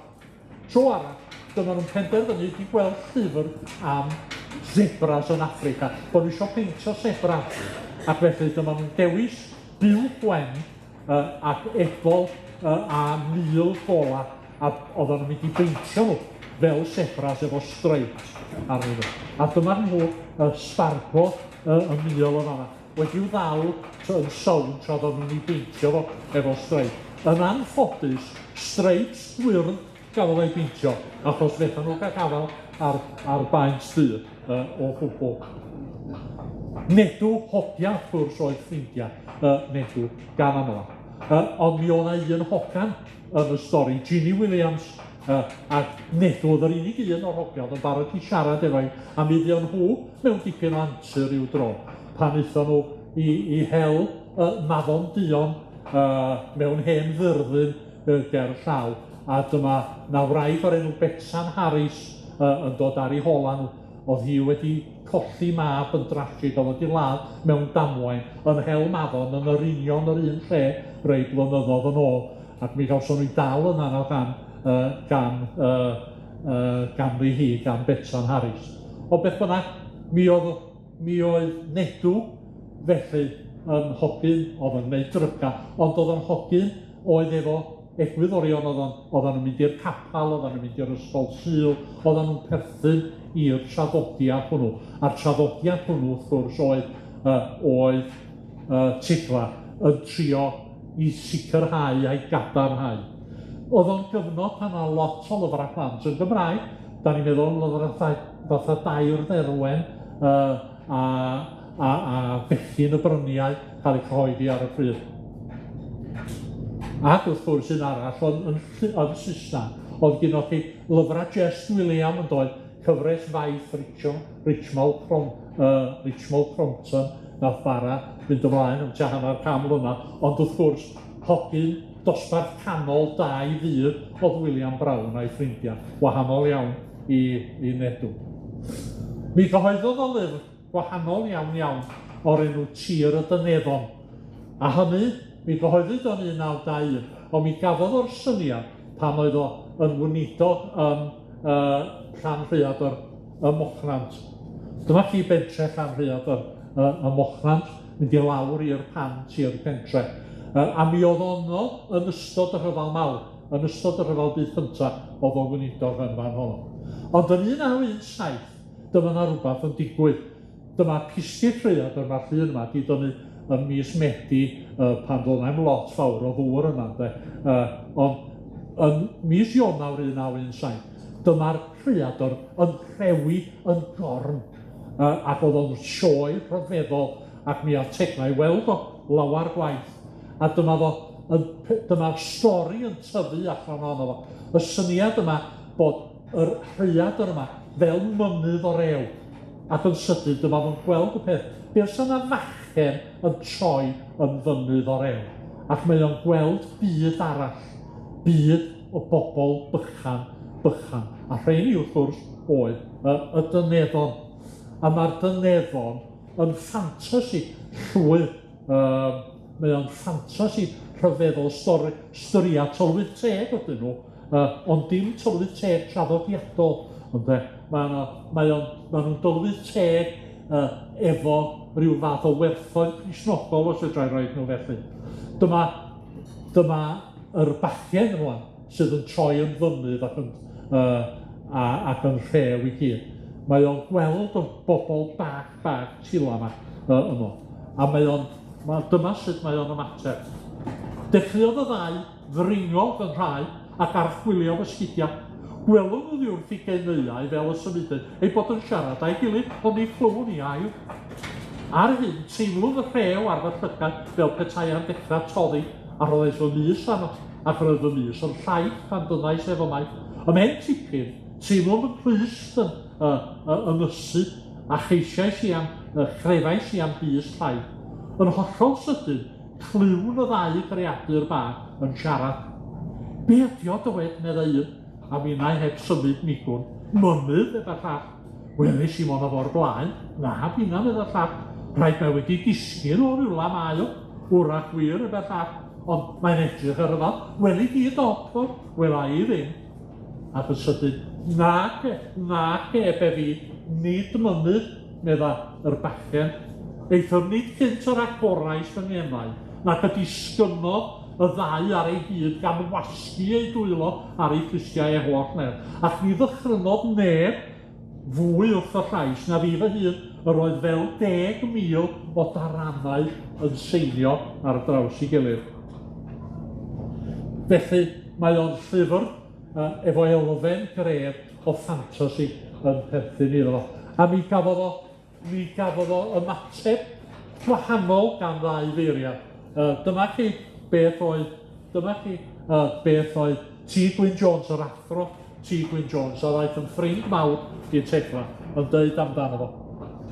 tro arall, dyma nw'n penderfynu 'di gweld llyfr am zebras yn Affrica, bo' nw isio peintio zebras, ac felly dyma nw'n dewis buwch wen yy ac ebol yy a mul gola, a oddan nw'n mynd i beintio nw fel zebras efo streips arnyn nw. A dyma nhw yy sbargo yy y mul yn fan 'na, wedi'w ddal yn sownd tra oeddan nw'n 'i beintio fo efo streip. Yn anffodus, streips gwyrdd gafodd ei beintio, achos fethan nw ga'l gafal ar ar baent du yy o gwbwl. Nedw hogia wrth gwrs oedd ffrindia yy Nedw gan amla, yy ond mi o' 'na un hogan yn y stori, Ginny Williams, yy ac Nedw o'dd yr unig un o'r hogia o'dd yn barod i siarad efo 'i, a mi fuon nhw mewn dipyn o antur ryw dro, pan aethon nhw i i hel yy mafon duon yy mewn hen furddun yy ger llaw, a dyma 'na wraig o'r enw Betsan Harris yy yn dod ar 'u hola nw, o'dd hi wedi colli mab yn drasig, o'dd o 'di ladd mewn damwain yn hel mafon yn yr union yr un lle rei blynyddodd yn ôl, ac mi gawson nhw 'u dal yn fan'na gan yy gan yy yy ganddi hi, gan Betsan Harris. Ond beth bynnag, mi o'dd mi oedd Nedw felly yn hogyn o'dd yn neud dryga, ond o'dd o'n hogyn oedd efo egwyddorion, o'dd o'n oddan nw'n mynd i'r capal, oddan nw'n mynd i'r ysgol Sul, oddan nw'n perthyn i'r traddodiad hwnnw, a'r traddodiad hwnnw wrth gwrs oedd yy oedd yy Tegla yn trio 'i sicrhau a'i gadarnhau. O'dd o'n gyfnod pan o' lot o lyfra plant yn Gymraeg, 'dan ni'n meddwl am lyfra fatha Dair Dderwen yy a a a Bechgyn y Bryniau ca'l 'u cyhoeddi ar y pryd. Ac wrth gwrs un arall o'dd yn yn Sysnag, o'dd gynnoch chi lyfra Jess William yn doedd, cyfres faith Richo- Richmal Crom- yy Richmal Crompton nath bara fynd ymlaen am tua hanner can mlynadd, ond wrth gwrs hogyn dosbarth canol dau fyd o'dd William Brown a'i ffrindia, wahanol iawn i i Nedw. Mi gyhoeddodd o lyfr gwahanol iawn iawn o'r enw Tir y Dyneddon, a hynny mi gyhoeddwyd o'n 1921, ond mi gafodd o'r syniad pan oedd o yn weinidog yn yy Llanrhaeadr ym Mochnant. Dyma chi bentre Llanrhaeadr yy ym Mochnant, mynd i lawr i'r pant i'r pentre. Yy a mi o'dd ono yn ystod y rhyfal mawr, yn ystod y rhyfal byd cynta, o'dd o'n weinidog yn fan honno. Ond yn 1917, dyma 'na rwbath yn digwydd. Dyma Pistis Rhaeadr, ma'r llun yma 'di dynnu ym mis Medi pan do'dd na'm lot fawr o ddŵr yna ynde ond yn mis Ionawr 1917, dyma'r rhaeadr yn rhewi yn gorn ac o'dd o'n sioe rhyfeddol ac mi ath Tegla i weld o lawar gwaith, a dyma fo yn dyma'r stori yn tyfu allan ohono fo. Y syniad yma bod yr rhaeadr yma fel mynydd o rew, ac yn sydyn dyma fo'n gweld y peth, be os yna fachgen yn troi yn fynydd o rew, ac mae o'n gweld byd arall, byd o bobol bychan, bychan, a rheini wrth gwrs oedd y dyneddon, a ma'r dyneddon yn ffantasi llwyr, mae o'n ffantasi rhyfeddol, stori, storia tylwyth teg ydyn nhw, ond dim tylwyth teg traddodiadol, ynde, ma' 'na mae o'n ma' nw'n dylwyth teg efo ryw fath o werthoedd Cristnogol, os fedrai roid nhw felly. Dyma yr bachgen rŵan sydd yn troi yn fynydd ac yn ac yn rhew i gyd. Mae o'n gweld y bobol bach bach tila 'ma yno, a mae o'n ma' dyma sut mae o'n ymateb. Dechreuodd y ddau ddringo fy rhai ac archwilio fy sgidia. Gwelwn oddi wrth 'u geneuau fel y symudedd, eu bod yn siarad â'i gilydd, ond ni chlywwn i air. Ar hyn, teimlwn y rhew ar fy llygad fel petai ar ddechrau toddi, a roedd fy mys arno, ac roedd fy mys yn llaith pan dynnais efo maith. Ymhen tipyn, teimlwn fy nghlust yn ynysu, a cheisiais i am, chrefais i am bys llaith. Yn hollol sydyn, clywn y ddau greadur bach yn siarad. Be ydi o, dywed, meddai un, a minnau heb symud migwn, mynydd efo'r llall. Welis i mono fo'r blaen, na finna medda'r llall, rhaid mae wedi disgyn o rywla mae o, wrach wir efo'r llall, ond mae'n edrych ar ryfedd, weli di dop o, wela i ddim. Ac yn sydyn, nac e, be fi, nid mynydd, medda yr bachgen, eithr nid cynt yr agorais fy ngemau, nac y disgynnodd y ddau ar ei hyd gan wasgu ei dwylo ar ei clustiau ei holl nerth, ac ni ddychrynodd neb fwy wrth y llais na fi fy hun, yr oedd fel 10,000 o daranau yn seinio ar draws ei gilydd. Felly, mae o'n llyfr efo elfen gref o ffantasi yn perthyn iddo fo. A mi gafodd o ymateb gwahanol gan ddau feiriad. Dyma chi beth oedd, dyma chi beth oedd T. Gwyn Jones, yr athro T. Gwyn Jones, a ddaeth yn ffrind mawr i Tegla, yn deud amdano fo.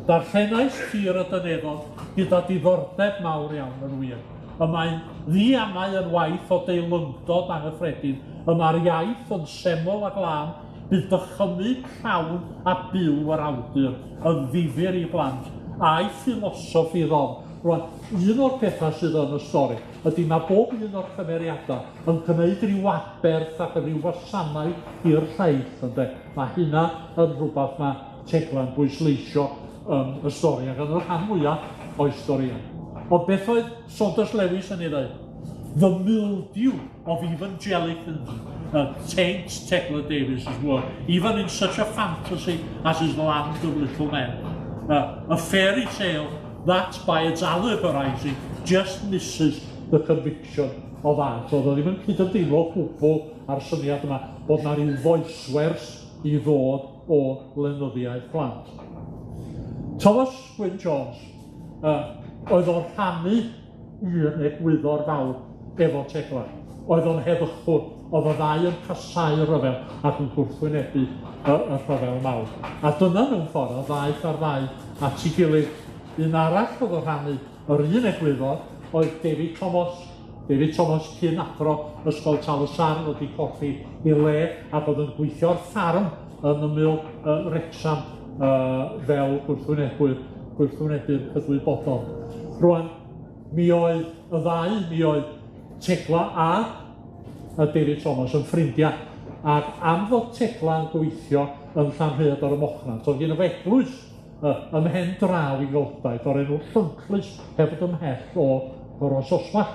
Darllenais Tir y Dyneddon gyda diddordeb mawr iawn yn wir. Y mae'n ddiamau yn waith o deilyngdod anghyffredin, y mae'r iaith yn seml a glân, bydd dychymyg llawn a byw yr awdur yn ddifyr i blant, a'i philosophy ddofn. Rwan, un o'r pethau sydd yn y stori ydy ma' bob un o'r cymeriadau yn gwneud ryw aberth ac ryw wasanaeth i'r lleill, ynde? Ma' hynna yn rhywbeth ma' Tegla'n bwysleisio yn y stori ac yn y rhan fwyaf o'i storïau. Ond beth oedd Saunders Lewis yn ei ddeud? The mildew of evangelicalism taints Tegla Davies's work, even in such a fantasy as his Land of Little Men. A fairy tale that, by its allegorizing, just misses the conviction of art. Oedd o ddim yn cydymdeimlo gwbl â'r syniad yma bod 'na ryw foeswers i ddod o lenyddiaeth plant. Thomas Gwyn Jones oedd o'n rhannu un egwyddor fawr efo Tegla. Oedd o'n heddychwr, oedd y ddau yn casáu rhyfel ac yn gwrthwynebu y rhyfel mawr. A dyna mewn ffordd a ddaeth ar ddau at ei gilydd. Un arall oedd o'n rhannu yr un egwyddor oedd David Thomas. David Thomas cyn athro Ysgol Tal-y-sarn wedi colli ei le ac oedd yn gweithio'r ffarm yn ymyl Wrecsam fel gwrthwynebydd cydwybodol. Rwan, mi oedd y ddau, mi oedd Tegla a David Thomas yn ffrindiau, ac am fod Tegla yn gweithio yn Llanrhaeadr ym Mochnant, oedd gynno fo eglwys ym mhen draw i Goldau, o'r enw Llynclys, hefyd ymhell o Rososmach.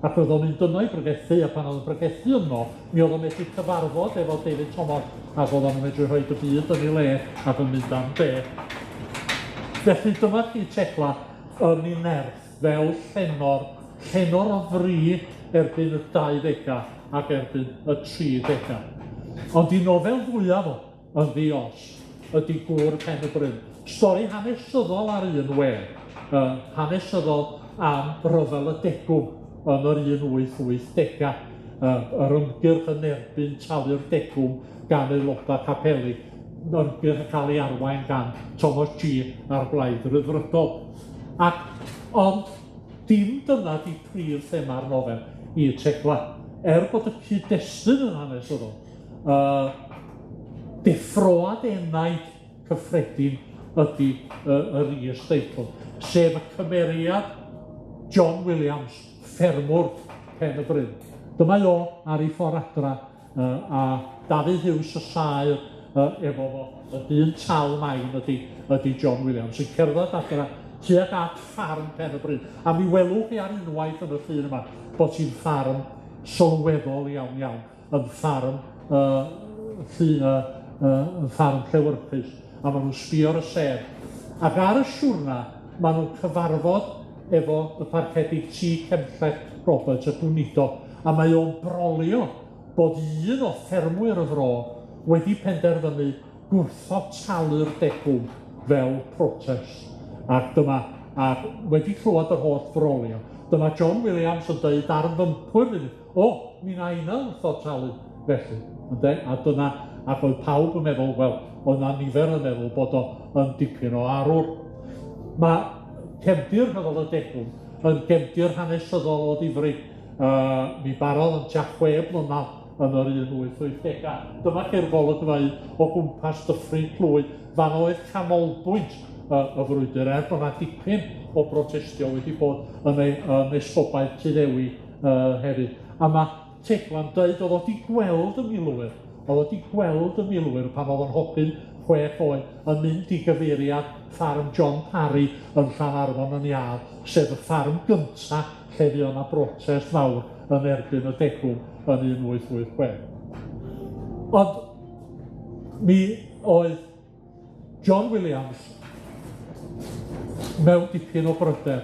Ac roedd o'n mynd yno i bregethu, a pan oedd o'n pregethu yno, mi oedd o'n medru cyfarfod efo David Thomas, ac oedd o'n medru rhoid y byd yn ei le ac yn mynd am de. Felly dyma chi Tegla yn ei nerth fel llenor, llenor o fri erbyn y 20au ac erbyn y 30au. Ond 'i nofel fwyaf o, yn ddi-os, ydi Gŵr Pen y Bryn. Stori hanesyddol ar un wedd, yy hanesyddol am ryfel y degwm yn yr 1880au, yy yr ymgyrch yn erbyn talu'r degwm gan aeloda capeli, ymgyrch yn ca'l ei arwain gan Thomas Gee a'r Blaid Ryddfrydol. Ac ond dim dyna 'di prif thema'r nofel i Tegla, er bod y cyd-destun yn hanesyddol, yy deffroad enaid cyffredin ydi yr is-deitl, sef y cymeriad John Williams, ffermwr Pen y Bryn. Dyma o ar ei ffor adra a Dafydd Huws y saer efo fo, y dyn tal main ydi ydi John Williams, sy'n cerddad adra tuag at ffarm Pen y Bryn. A mi welwch chi ar unwaith yn y llun yma bod hi'n ffarm sylweddol iawn iawn, yn ffarm yy llun yy yy yn ffarm llewyrchus, a ma' nw'n sbio ar y sêr. Ac ar y siwrna, ma' nw'n cyfarfod efo y Parchedig Tî Cemllech Roberts y gweinidog, a mae o'n brolio bod un o ffermwyr y fro wedi penderfynu gwrthod talu'r degwm fel protest. Ac dyma, ac wedi clywed yr holl frolio, dyma John Williams yn deud ar fympwyr iddi, o, mi wna inna wrthod talu felly, ynde? A dyna, ac oedd pawb yn meddwl, wel, oedd 'na nifer yn meddwl bod o yn dipyn o arwr. Ma' cefndir rhyfel y degwm yn gefndir hanesyddol o ddifri. Mi barodd yn tua chwe blynadd yn yr 1880au. Dyma chi'r golygfeydd o gwmpas Dyffryn Clwyd, fan oedd canolbwynt y frwydr, er bo' 'na dipyn o brotestio wedi bod yn ei yn esgobaeth Tuddewi hefyd. A ma' Tegla'n deud o'dd o 'di gweld y milwyr, o'dd o 'di gweld y milwyr pan o'dd o'n hogyn chwech oed yn mynd i gyfeiriad ffarm John Parry yn Llanarfon yn Iâl, sef y ffarm gynta lle fuo 'na brotest fawr yn erbyn y degwm yn 1886. Ond mi oedd John Williams mewn dipyn o bryder.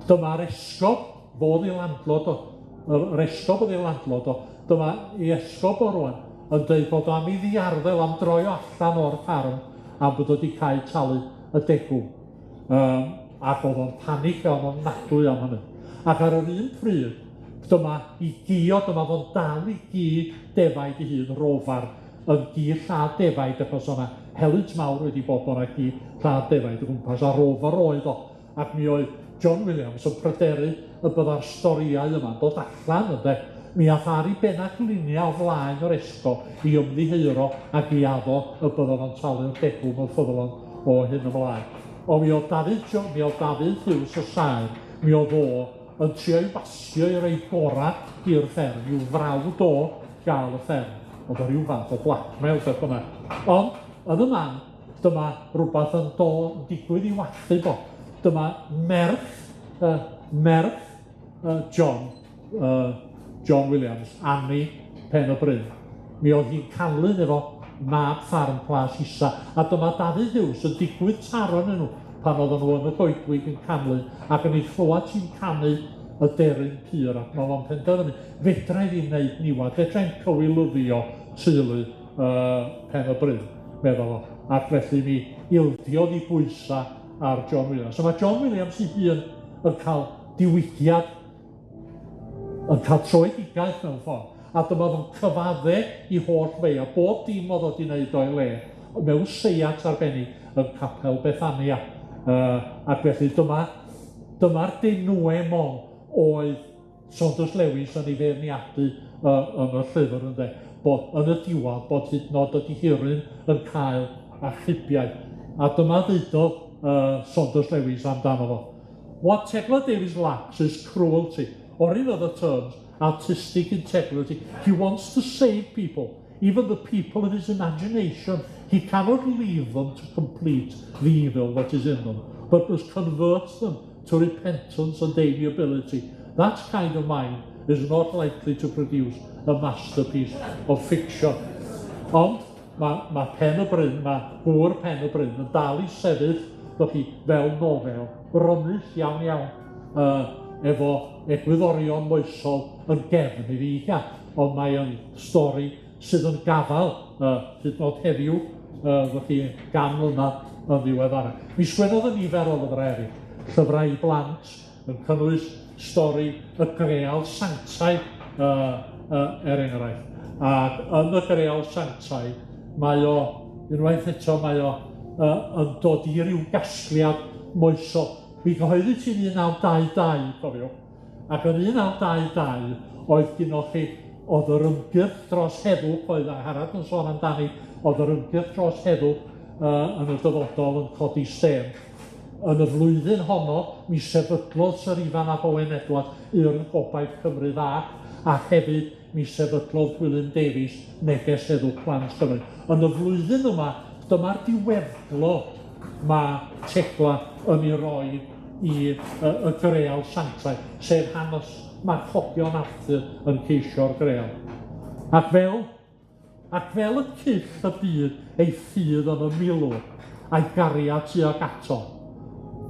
Dyma'r esgob, fo o'dd 'i landlord o, yr esgob o'dd 'i landlord o, dyma 'i esgob o rŵan yn deud bod o am 'i ddiarddel am droi o allan o'r ffarm am bod o 'di cau talu y degwm. Yym ac o'dd o'n panic iawn ofnadwy am hynny. Ac ar yr un pryd, dyma 'i gi o, dyma fo'n dal 'i gi defaid 'i hun, Rofar, yn gi lladd defaid achos o' 'na helynt mawr wedi bod bo' 'na gi lladd defaid o gwmpas, a Rover oedd o, ac mi oedd John Williams yn pryderu y bydda'r storïau yma'n dod allan ynde, mi ath ar 'i benna glinia o flaen yr esgob i ymddiheuro ac i addo y bydda fo'n talu'r degwm yn ffyddlon o hyn ymlaen. Ond mi o'dd Dafydd Jo- mi o'dd Dafydd Huws y saer, mi o'dd o yn trio'i basio i roi gora i'r fferm, i'w frawd o ga'l y fferm. O'dd o ryw fath o blackmail beth bynnag. Ond yn y man, dyma rwbath yn do- yn digwydd i wathu fo. Dyma merch yy merch yy John yy John Williams, Annie Pen y Bryn. Mi o'dd hi'n canlyn efo mab ffarm Plas Isa, a dyma Dafydd Huws yn digwydd taro arnyn nw pan oedden nhw yn y goedwig yn canlyn, ac yn ei chlywad hi'n canu y deryn pur, ac ma' fo'n penderfynu, fedra i ddim neud niwad, fedra i'm cywilyddio teulu yy Pen y Bryn, medda fo, ac felly mi ildiodd 'i bwysa ar John Williams. So ma' John Williams 'i hun yn ca'l diwygiad, yn ca'l troedigaeth mewn ffordd, a dyma fo'n cyfadde 'i holl fei, a bob dim o'dd o 'di neud o'i le, mewn seiat arbennig yn Capel Bethania, yy ac felly dyma dyma'r denouement oedd Saunders Lewis yn ei feirniadu yy yn y llyfr ynde, bod yn y diwadd bod hyd yn o'd y dihiryn yn cael achubiaeth, a dyma ddeudodd yy Saunders Lewis amdano fo. What Tegla Davies lacks is cruelty, or in other terms, artistic integrity. He wants to save people, even the people of his imagination. He cannot leave them to complete the evil that is in them, but must convert them to repentance and amiability. That kind of mind is not likely to produce a masterpiece of fiction. Ond ma' ma' Pen y Bryn, ma' gŵr Pen y Bryn yn dal i sefyll, 'dach chi, fel nofel rymus iawn iawn yy efo egwyddorion moesol yn gefn iddi hi, ond mae o'n stori sydd yn gafal yy hyd yn o'd heddiw yy 'dach chi gan mlynadd yn ddiweddarach. Mi sgwennodd y nifer o lyfrau eraill, llyfrau i blant yn cynnwys stori y Greal Sanctaidd yy yy er enghraifft, ac yn y Greal Sanctaidd mae o unwaith eto mae o yy yn dod i ryw gasgliad moesol. Mi gyhoeddwyd hi'n 1922, cofiwch, ac yn 1922 oedd gynnoch chi, o'dd yr ymgyrch dros heddwch oedd Angharad yn sôn amdani, o'dd yr ymgyrch dros heddwch yy yn y dyfodol yn codi sêl. Yn y flwyddyn honno, mi sefydlodd Syr Ifan ap Owen Edwards Urdd Gobaith Cymru Fach, a hefyd mi sefydlodd Gwilym Davies Neges Heddwch Plant Cymru. Yn y flwyddyn yma, dyma'r diweddglo ma' Tegla yn ei roi i y y Greal Sanctaidd, sef hanes marchogion Arthur yn ceisio'r Greal. Ac fel ac fel y cyll y byd ei ffydd yn y milwr a'i gariad tuag ato,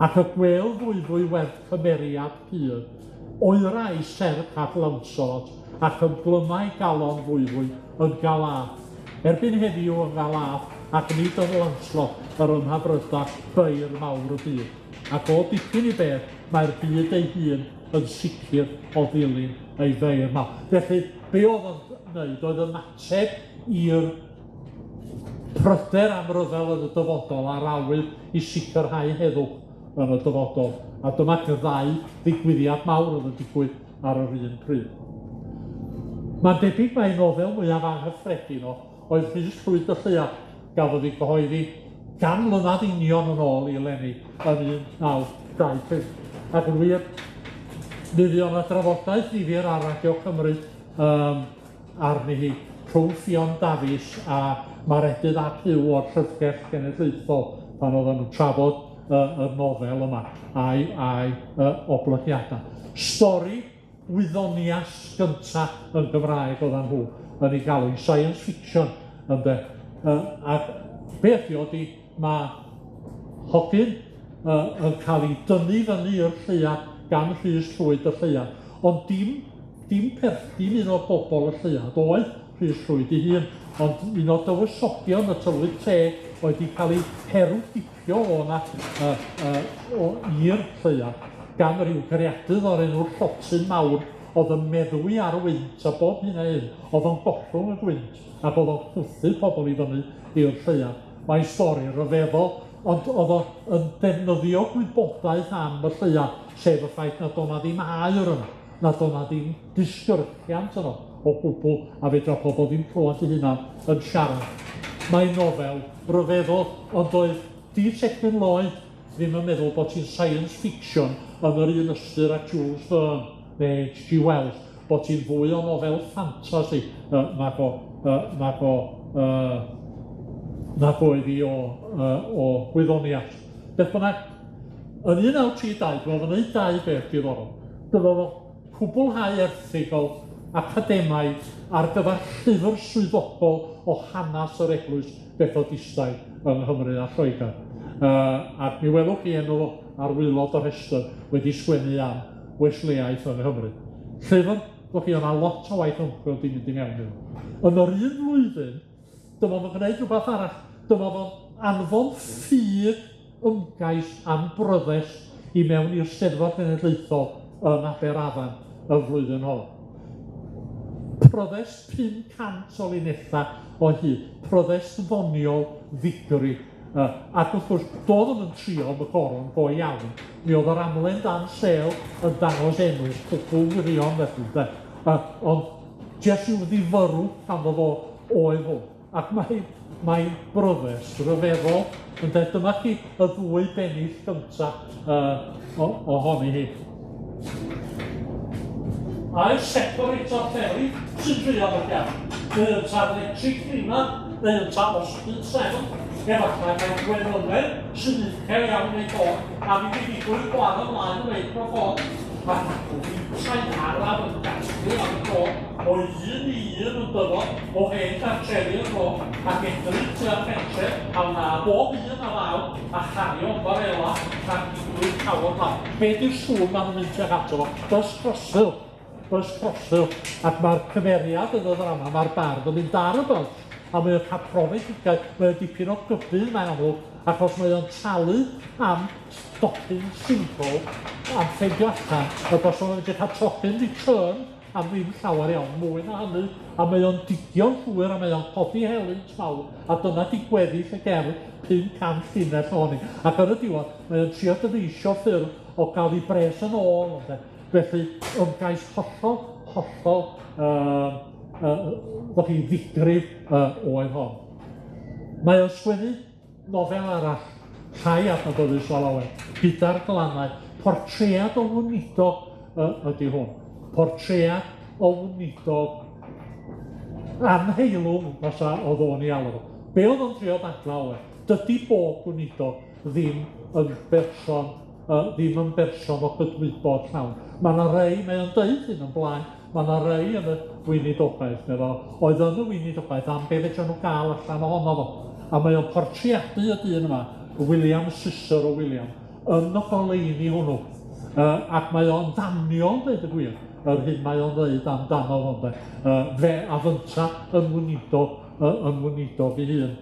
ac y gwêl fwyfwy werth cymeriad pur, oerai serch at Lancelot, ac ymglymai galon fwyfwy yn Galaad. Erbyn heddiw yn Galaad, ac nid yn Lancelot yr ymhyfryda beir mawr y byd. Ac o dipyn i beth, mae'r byd ei hun yn sicr o ddilyn ei feir mawr. Felly, be o'dd o'n wneud oedd ymateb i'r pryder am ryfel yn y dyfodol a'r awydd i sicrhau heddwch yn y dyfodol. A dyma ddau ddigwyddiad mawr oedd yn digwydd ar yr un pryd. Ma'n debyg mai nofel mwyaf anghyffredin o oedd Rhys Llwyd y Lleuad, gafodd ei gyhoeddi gan mlynadd union yn ôl i eleni yn 1925. Ac yn wir, mi fuodd 'na drafodaeth ddifyr ar Radio Cymru yym arni hi rhwng Ffion Dafis a Maredudd ap Huw o'r Llyfrgell Genedlaethol pan oeddan nw'n trafod y y nofel yma a'i a'i yy oblygiada. Stori wyddonias gynta yn Gymraeg oddan nhw yn ei galw 'i science fiction ynde yy ac be' ydi o ydi ma' hogyn yy yn ca'l 'i dynnu fyny i'r lleuad gan Rhys Llwyd y Lleuad, ond dim dim perth- dim un o'r bobol y lleuad oedd Rhys Llwyd ei hun, ond un o dywysogion y tylwyth teg oedd 'di ca'l 'i herwgipio o 'na yy yy o i'r lleuad gan ryw greadur o'r enw'r Llotyn Mawr o'dd yn meddwi ar wynt a bob hyn a hyn o'dd o'n gollwng y gwynt ac o'dd o'n chwythu pobol i fyny i'r lleuad. Mae'n stori ryfeddol, ond o'dd o yn defnyddio gwybodaeth am y lleuad, sef y ffaith nad o' 'na ddim aer yno, nad o' 'na ddim disgyrchiant yno o gwbwl, a fedra pobol ddim clywad 'u hunan yn siarad. Mae'n nofel ryfeddol, ond doedd Dee Cedwyn Lloyd ddim yn meddwl bod hi'n science fiction yn yr un ystyr â Jules Verne neu Haitch Gee Wells, bod hi'n fwy o nofel ffantasi yy nag o yy nag o yy nag oedd hi o yy o wyddoniaeth. Beth bynnag, yn 1932, mi o'dd o'n neud dau beth diddorol. Dyma fo cwblhau erthygl academaidd ar gyfar llyfr swyddogol o hanas yr Eglwys Fethodistaidd yng Nghymru a Lloegar. Yy ac mi welwch chi enw fo ar waelod y rhestyr wedi sgwennu am Wesleyaeth yng Nghymru. Llyfr, gwel chi, o' 'na lot o waith ymchwil 'di mynd i mewn iddo. Yn yr un flwyddyn, dyma fo'n gneud rwbath arall, dyma fo'n anfon ffug ymgais am bryddest i mewn i'r Steddfod Genedlaethol yn Aberafan y flwyddyn honno. Pryddest 500 o linella o hyd, pryddest ddoniol ddigri, yy ac wrth gwrs, do'dd o'm yn trio am y goron go iawn, mi o'dd yr amlen dan sêl yn dangos enw cwbwl wirion felly ynde, yy ond jyst i'w ddifyrrwch ganddo fo oedd hwn, ac mae mae'n bryddest ryfeddol, ynde, dyma chi y ddwy bennill gynta yy o- ohoni hi. A'r separator ferry sy'n rhuo ar y gefn, neu ynta'r electric Freeman, neu ynta Austin Seven, efallai mai gwenwynau sy'n uchel iawn ei tôn, a mi fydd digwydd chwarae ymlaen y meicroffon. Mae fintai araf yn gasglu am y tro, o un i un yn dyfod o hen gartrefi'r fro, ac edrych tua'r pentre, a wna bob un a ddaw, a chario ymbarela rhag digwydd cawod mawr. Be' 'di'r sŵn ma' nw'n mynd tuag ato fo? Bys Crosshill, bys Crosshill, ac ma'r cymeriad yn y ddrama, ma'r bardd yn mynd ar y bws, a mae o'n ca'l profedigaeth, mae o'n dipyn o gybydd mae'n amlwg, achos mae o'n talu am stocyn single am ffeindio allan y bysa fo'n medru ca'l tocyn return am ddim llawer iawn mwy na hynny, a mae o'n digio'n llwyr a mae o'n codi helynt mawr, a dyna 'di gweddill y gerdd 500 llinell ohoni, ac yn y diwadd mae o'n trio dyfeisio ffyrdd o ga'l 'i bres yn ôl ynde, felly ymgais hollol, hollol yy yy ddach chi ddigrif oedd hon. Mae o'n sgwennu nofel arall, llai adnabyddus o lawer, Gyda'r Glannau, portread o weinidog yy ydi hwn, portread o weinidog anheilwng fysa o'dd o'n 'i alw fo. Be' o'dd o'n drio ddadla oedd, dydi bob gweinidog ddim yn berson yy ddim yn berson o gydwybod llawn. Ma' 'na rei, mae o'n deud hyn yn blaen, ma' 'na rei yn y gweinidogaeth medda fo, oedd yn y weinidogaeth am be' fedra nw ga'l allan ohono fo. A mae o'n portreadu y dyn yma, William Cicero William, yn y goleuni hwnnw. Yy ac mae o'n ddamniol deud y gwir, yr hyn mae o'n ddeud amdano fo ynde. Yy fe a fynta yn weinidog yy yn weinidog ei hun.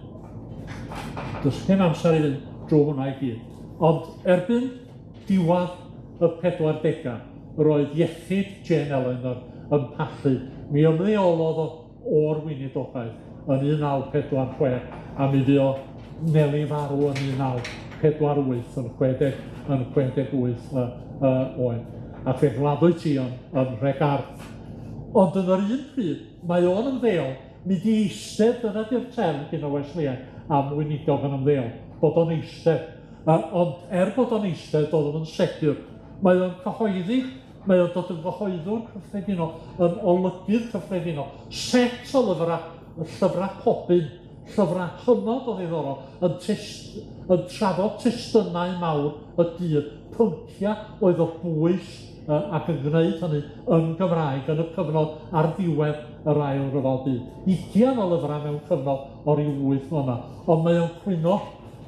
Do's dim amser i fynd drw hwnna i gyd. Ond erbyn diwadd y pedwardega, roedd iechyd Jane Ellen yn pallu. Mi ymddeolodd o o'r weinidogaeth yn 1946 a mi fuodd Neli farw yn 1948 yn 60 yn 68 yy yy oed. A fe gladdwyd hi yn yn Nhregarth. Ond yn yr un pryd, mae o'n ymddeol, mi 'di eistedd, dyna 'di'r term gyn y Wesleyaid am weinidog yn ymddeol, bod o'n eistedd. Yy ond er bod o'n eistedd, do'dd o'm yn segur. Mae o'n cyhoeddi, mae o'n dod yn gyhoeddwr cyffredinol, yn olygydd cyffredinol, set o lyfra, y llyfra pobun, llyfra hynod o ddiddorol, yn tes- yn trafod testunau mawr y dydd, pyncia oedd o bwys yy ac yn gwneud hynny yn Gymraeg yn y cyfnod ar ddiwedd yr ail ryfal byd. Ugian o lyfra mewn cyfnod o ryw 8 mlynadd, ond mae o'n cwyno,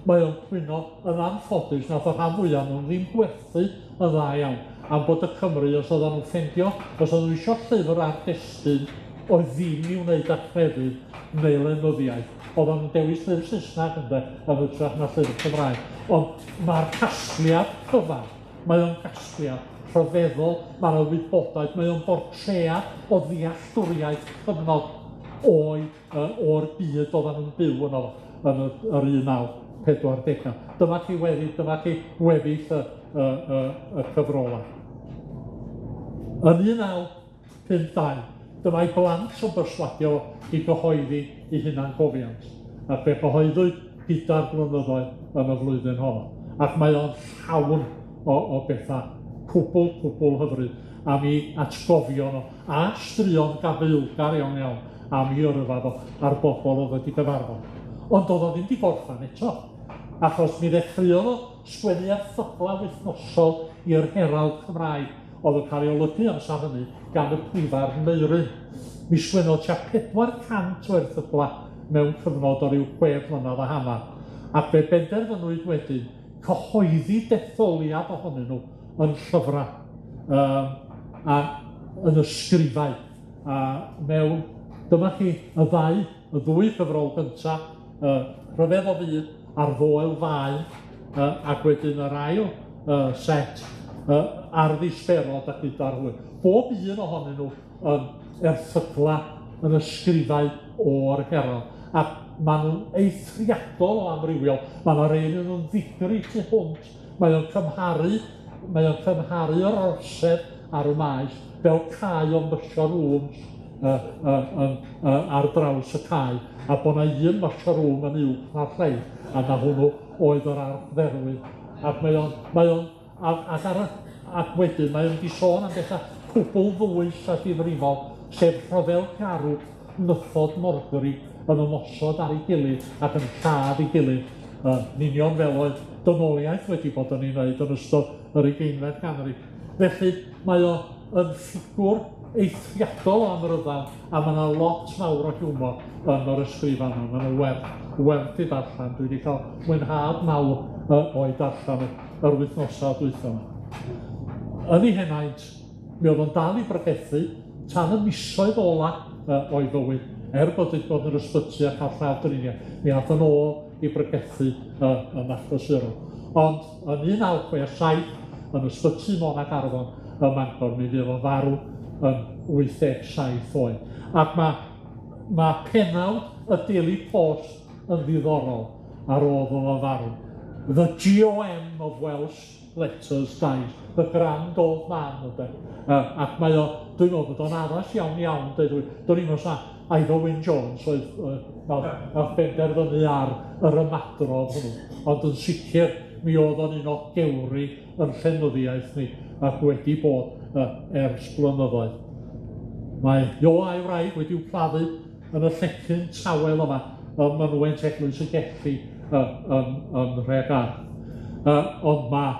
mae o'n cwyno yn anffodus nath y rhan fwya nw ddim gwerthu yn dda iawn, am bod y Cymry, os oeddan nw'n ffeindio, os oeddan nw isio llyfr ar destun oedd ddim i'w wneud â chrefydd neu lenyddiaeth, oeddan nw'n dewis llyfr Saesnag ynde, yn hytrach na llyfr Cymraeg. Ond ma'r casgliad cyfan, mae o'n gasgliad rhyfeddol, ma' 'na wybodaeth, mae o'n bortread o ddealltwriaeth cyfnod o'i yy o'r byd oddan nw'n byw yno fo yn y yr un naw pedwar dega. Dyma chi weddill, dyma chi weddill y y y y cyfrola. Yn 1952, dyma'i blant yn berswadio i gyhoeddi 'u hunangofiant, ac fe gyhoeddwyd gyda'r blynyddoedd yn y flwyddyn honno, ac mae o'n llawn o o betha cwbwl, cwbwl hyfryd am 'i atgofion o, a straeon gafaelgar iawn iawn am 'i yrfa fo a'r bobol o'dd wedi gyfarfod. Ond do'dd o ddim 'di gorffan eto, achos mi ddechreuodd o sgwennu erthygla wythnosol i'r Herald Cymraeg, o'dd yn ca'l 'i olygu amsar hynny gan y Prifardd Meuryn. Mi sgwennodd tua 400 o erthygla mewn cyfnod o ryw chwe blynedd a hannar, ac fe benderfynwyd wedyn cyhoeddi detholiad ohonyn nw yn llyfra, yym a yn ysgrifau, a mewn, dyma chi y ddau, y ddwy gyfrol gynta, yy Rhyfedd o Fyd a'r Foel Fai, yy ac wedyn yr ail yy set yy ar ddisberod a gyda'r hwyr. Bob un ohonyn nw yn erthygla yn ysgrifau o'r Herald, ac ma' nw'n eithriadol o amrywiol, ma' 'na rei o'nyn nw'n ddigri tu hwnt, mae o'n cymharu, mae o'n cymharu yr orsedd ar y maes fel cae o mushrooms yy yy yn yy ar draws y cae, a bo' 'na un mushroom yn uwch na'r lleill, a na hwnnw oedd yr archdderwydd, ac mae o'n mae o'n ac ac ar y ac wedyn mae o'n mynd i sôn am betha cwbwl ddwys a difrifol, sef rhyfel garw nythod Morgri yn ymosod ar ei gilydd ac yn lladd ei gilydd, yn union fel oedd dynoliaeth wedi bod yn ei wneud yn ystod yr ugeinfed ganrif. Felly, mae o yn ffigwr eithriadol o amryddawn, a ma' 'na lot fawr o hiwmor yn yr ysgrifa yma, ma' nw werth werth 'u darllan, dwi 'di ca'l mwynhad mawr yy o'i darllan o yr wythnosa dwytha 'ma. Yn ei henaint, mi o'dd o'n dal i bregethu tan y misoedd ola yy o'i fywyd, er bod o 'di bod yn yr ysbyty a ca'l llawdriniaeth, mi ath o'n ôl i bregethu yy yn achlysurol. Ond yn 1967, yn ysbyty Môn ac Arfon ym Mangor, mi fuodd o farw yn 87 oed. Ac ma' ma' pennawd y Daily Post yn ddiddorol ar ôl iddo fo farw. The G.O.M. of Welsh Letters Dies, the Grand Old Man ynde? Yy ac mae o, dwi'n meddwl bod o'n addas iawn iawn, deud y gwir. Do'n i'm os na Ivor Wyn Jones oedd yy nath nath benderfynu ar yr ymadrodd hwnnw, ond yn sicir mi o'dd o'n un o gewri 'yn llenyddiaeth ni ac wedi bod yy ers blynyddoedd. Mae o a'i wraig wedi'w claddu yn y llecyn tawel yma ym mynwent Eglwys y Gelli yy yn yn Nhregarth. Yy ond ma'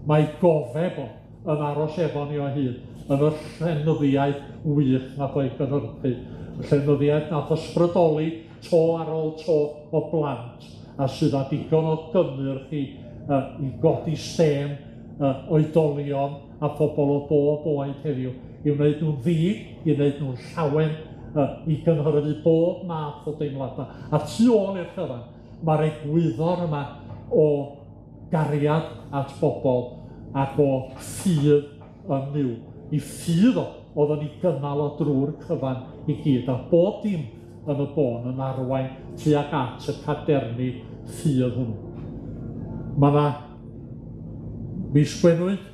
mae gofeb o yn aros efo ni o hyd yn y llenyddiaeth wych nath o'i gynhyrchu, y llenyddiaeth nath ysbrydoli to ar ôl to o blant a sydd â digon o gynnyrch i yy i godi stêm yy oedolion a phobol o bob oed heddiw i'w wneud nw'n ddig, i wneud nw'n llawen, yy i gynhyrfu bob math o deimlada, a tu ôl i'r cyfan, ma'r egwyddor yma o gariad at bobol ac o ffydd yn Nuw. 'I ffydd o o'dd yn 'i gynnal o drw'r cyfan i gyd, a bob dim yn y bôn yn arwain tuag at y cadernid ffydd hwnnw. Ma' 'na mi sgwennwyd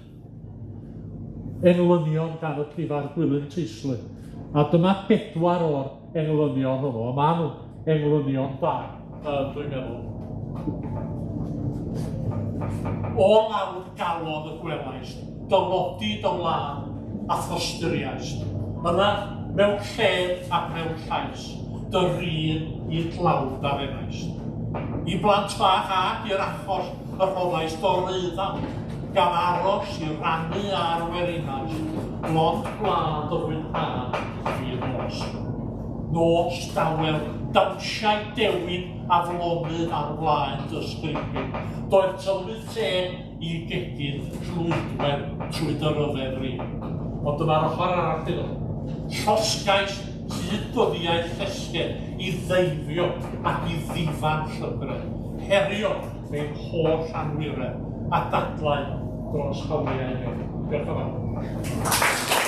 englynion gan y prifardd Gwilym Teisley, a dyma bedwar o'r englynion hwnnw, a ma' nw englynion da, yy dwi'n meddwl. O lawr galon y gwelais, dylodi dy wlad a thosturiaist, yna mewn llef ac mewn llais, dy rin i dlawd a renaist. I blant bach ac i'r achos y rhoddais doreuddan, gan aros i rannu ar werinais, lond gwlad o fwynhad i'r nos. Nos dawel, dawnsiau dewin aflonydd ar flaen dy sgripyn. Doedd tylwyth teg i gegin llwydwen trwy dy ryfedd rin. Ond dyma'r ochr arall iddo. Llosgais hyd dyddiau llesgedd i ddeifio ac i ddifan llygredd, herio ein holl anwiredd a dadlau dros hawliau neb. Diolch yn fawr.